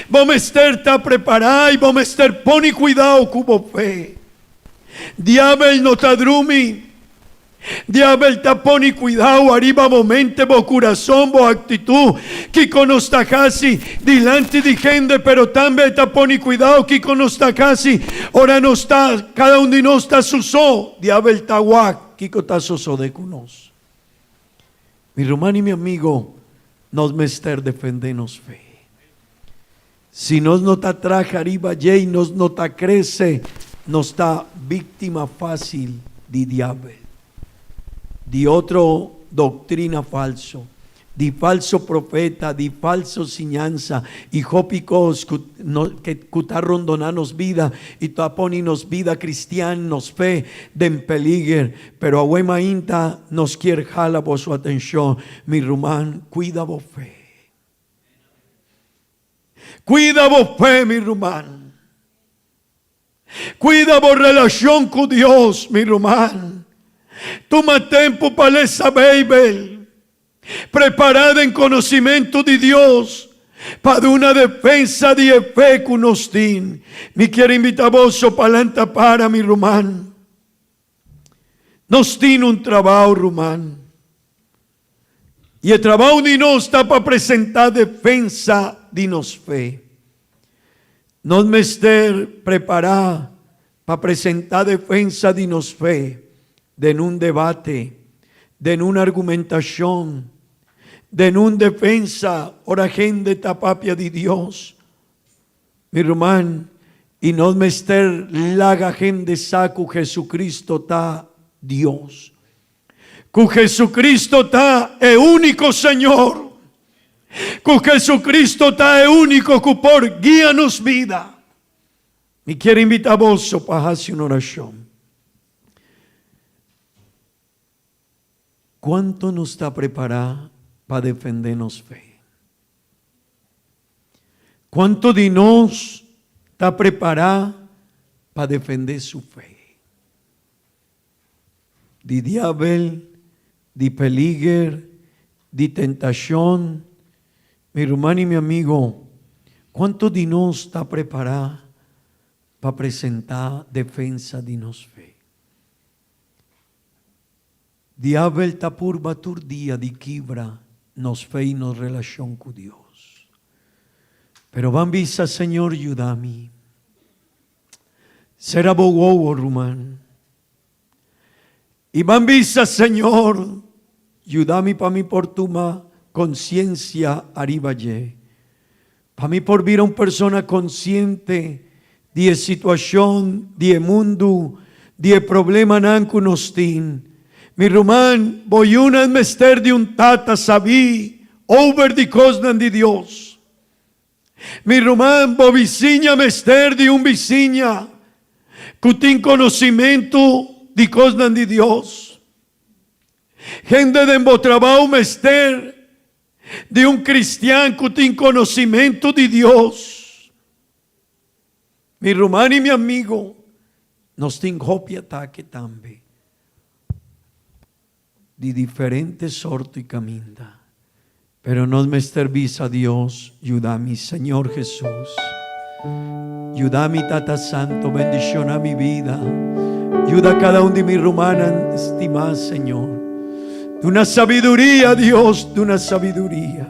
Bo mester ta prepara y bo mester pone cuidao cu bo fe. Diabel no ta drumi. Diabel ta pone cuidao ariba bo mente, bo curason, bo actitud, kico nos ta haci dilanti di hende, pero tambe e ta pone cuidao kico nos ta haci ora nos ta, cada un di nos ta su so. Diabel ta wak kico ta sosode cu nos. Mi ruman y mi amigo, nos mester defende nos fe. Si nos no ta traha riba dje i nos no ta krese, nos ta víktima fásil di Diabel, di otro doktrina falso, di falso profeta, di falso siñansa i hopi kos ku ku ta rondoná nos bida i ta pone nos bida kristian, nos fe, den peliger. Pero awe mainta nos kier hala boso atenshon, mi ruman, kuida bo fe. Cuida bo fe, mi ruman. Cuida bo relacion cu Dios, mi ruman. Tuma tempo pa lesa Bijbel. Prepara den conocimento di Dios pa duna defensa di e fe cu nos tin. Mi kier invita boso pa lanta para, mi ruman. Nos tin un trabao, ruman. I e trabou di nos ta pa presentá defensa di nos fe. Nos mester prepará pa presentá defensa di nos fe den un debate, den un argumentashon, den un defensa ora hende ta papia di Dios. Mi ruman, i nos mester laga hende sa ku Jesucristo ta Dios. Ku Jesucristo ta e úniko Señor. Ku Jesucristo ta e úniko ku por guia nos bida. Mi kier invita boso pa hasi un orashon. Kuantu nos ta prepará pa defendé nos fe? Kuantu di nos ta prepará pa defendé su fe? Di diabel, di peliger, di tentashon. Mi ruman i mi amigo, kuantu di nos ta prepará pa presentá defensa di nos fe? Diabel ta purba tur dia di kibra nos fe i nos relashon ku Dios. Pero ban bisa, Señor, yuda mi. Sera bo wowo, ruman. I ban bisa, Señor, yuda mi pa mi por tuma konsiensia ariba dje. Pa mi por bira un persona konsiente di e situashon di e mundu, di e problemanan ku nos tin. Mi ruman, bo yunan mester di un tata sabí over di kosnan di Dios. Mi ruman, bo bisiña mester di un bisiña ku tin konosimentu di kosnan di Dios. Hende den bo trabou mester di un kristian ku tin konosimentu di Dios. Mi ruman i mi amigo, nos tin hopi atake tambe di diferente sorto i kaminda. Pero nos mester bisa Dios, Yuda mi, Señor Jesus. Yuda mi, Tata Santo, bendiciona mi vida. Yuda cada un di mi rumannan stimá, Señor. Duna sabiduria, Dios, duna sabiduria.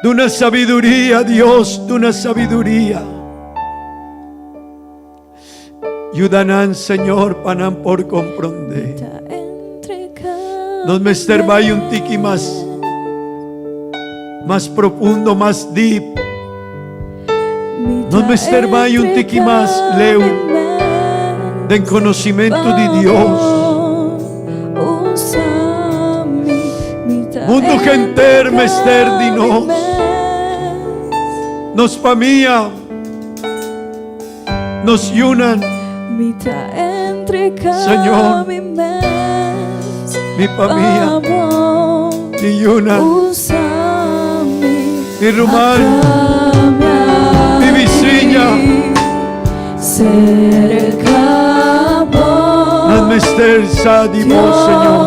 Duna sabiduria, Dios, duna sabiduria. Yuda nan, Señor, pa nan por comprende. Nos mester bai un tiki mas, mas profundo, mas deep. Nos mester bai un tiki mas leu den conocimentu di Dios. Mundu henter mester di nos. Nos famia, nos yunan. Señor, mi famia, mi yunan, mi ruman, mi bisiña. Nan mester sa di bo, Señor.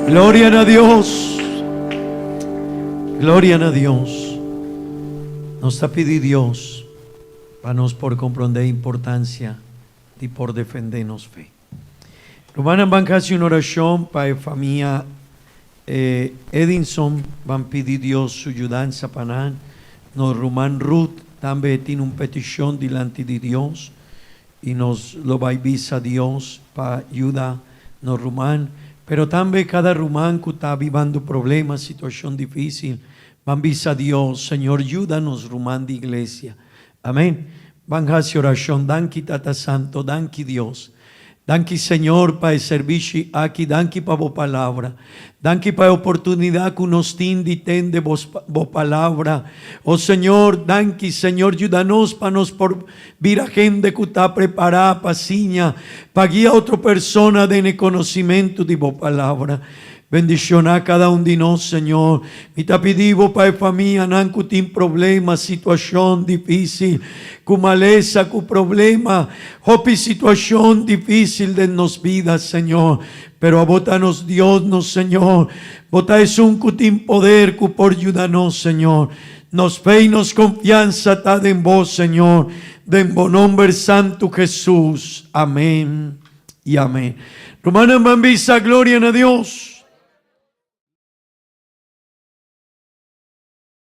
Gloria na Dios. Gloria na Dios. Nos ta pidi Dios pa nos por comprende importancia di por defende nos fe. Rumannan ban haci un oracion pa e famia Edinson ban pidi Dios su yudansa pa nan. Nos ruman Ruth tambe tin un peticion dilanti di Dios y nos lo bay bisa Dios pa yuda nos ruman. Pero tambe cada ruman cu ta bibando problema, situacion dificil, ban bisa Dios, Señor yuda nos ruman di iglesia. Amen. Ban haci oracion. Danki Tata Santo, danki Dios. Danki Señor pa e servishi aki, danki pa bo palabra. Danki pa e oportunidad cu nos tin di tende bo palabra. O Señor, danki Señor, yuda nos pa nos por bira hende cu ta prepara pa siña, pa guia otro persona den e conocimento di bo palabra. Bendiciona cada un di nos, Señor. Mi ta pidi bo pa e famianan cu tin problema, situacion dificil, cu malesa, cu problema, hopi situacion dificil den nos bida, Señor. Pero abo ta nos Dios, nos Señor. Bo ta esun cu tin poder cu por yuda nos, Señor. Nos fe y nos confiansa ta den bo, Señor. Den bo nomber santo Jesus. Amen y amen. Rumannan ban bisa gloria na Dios.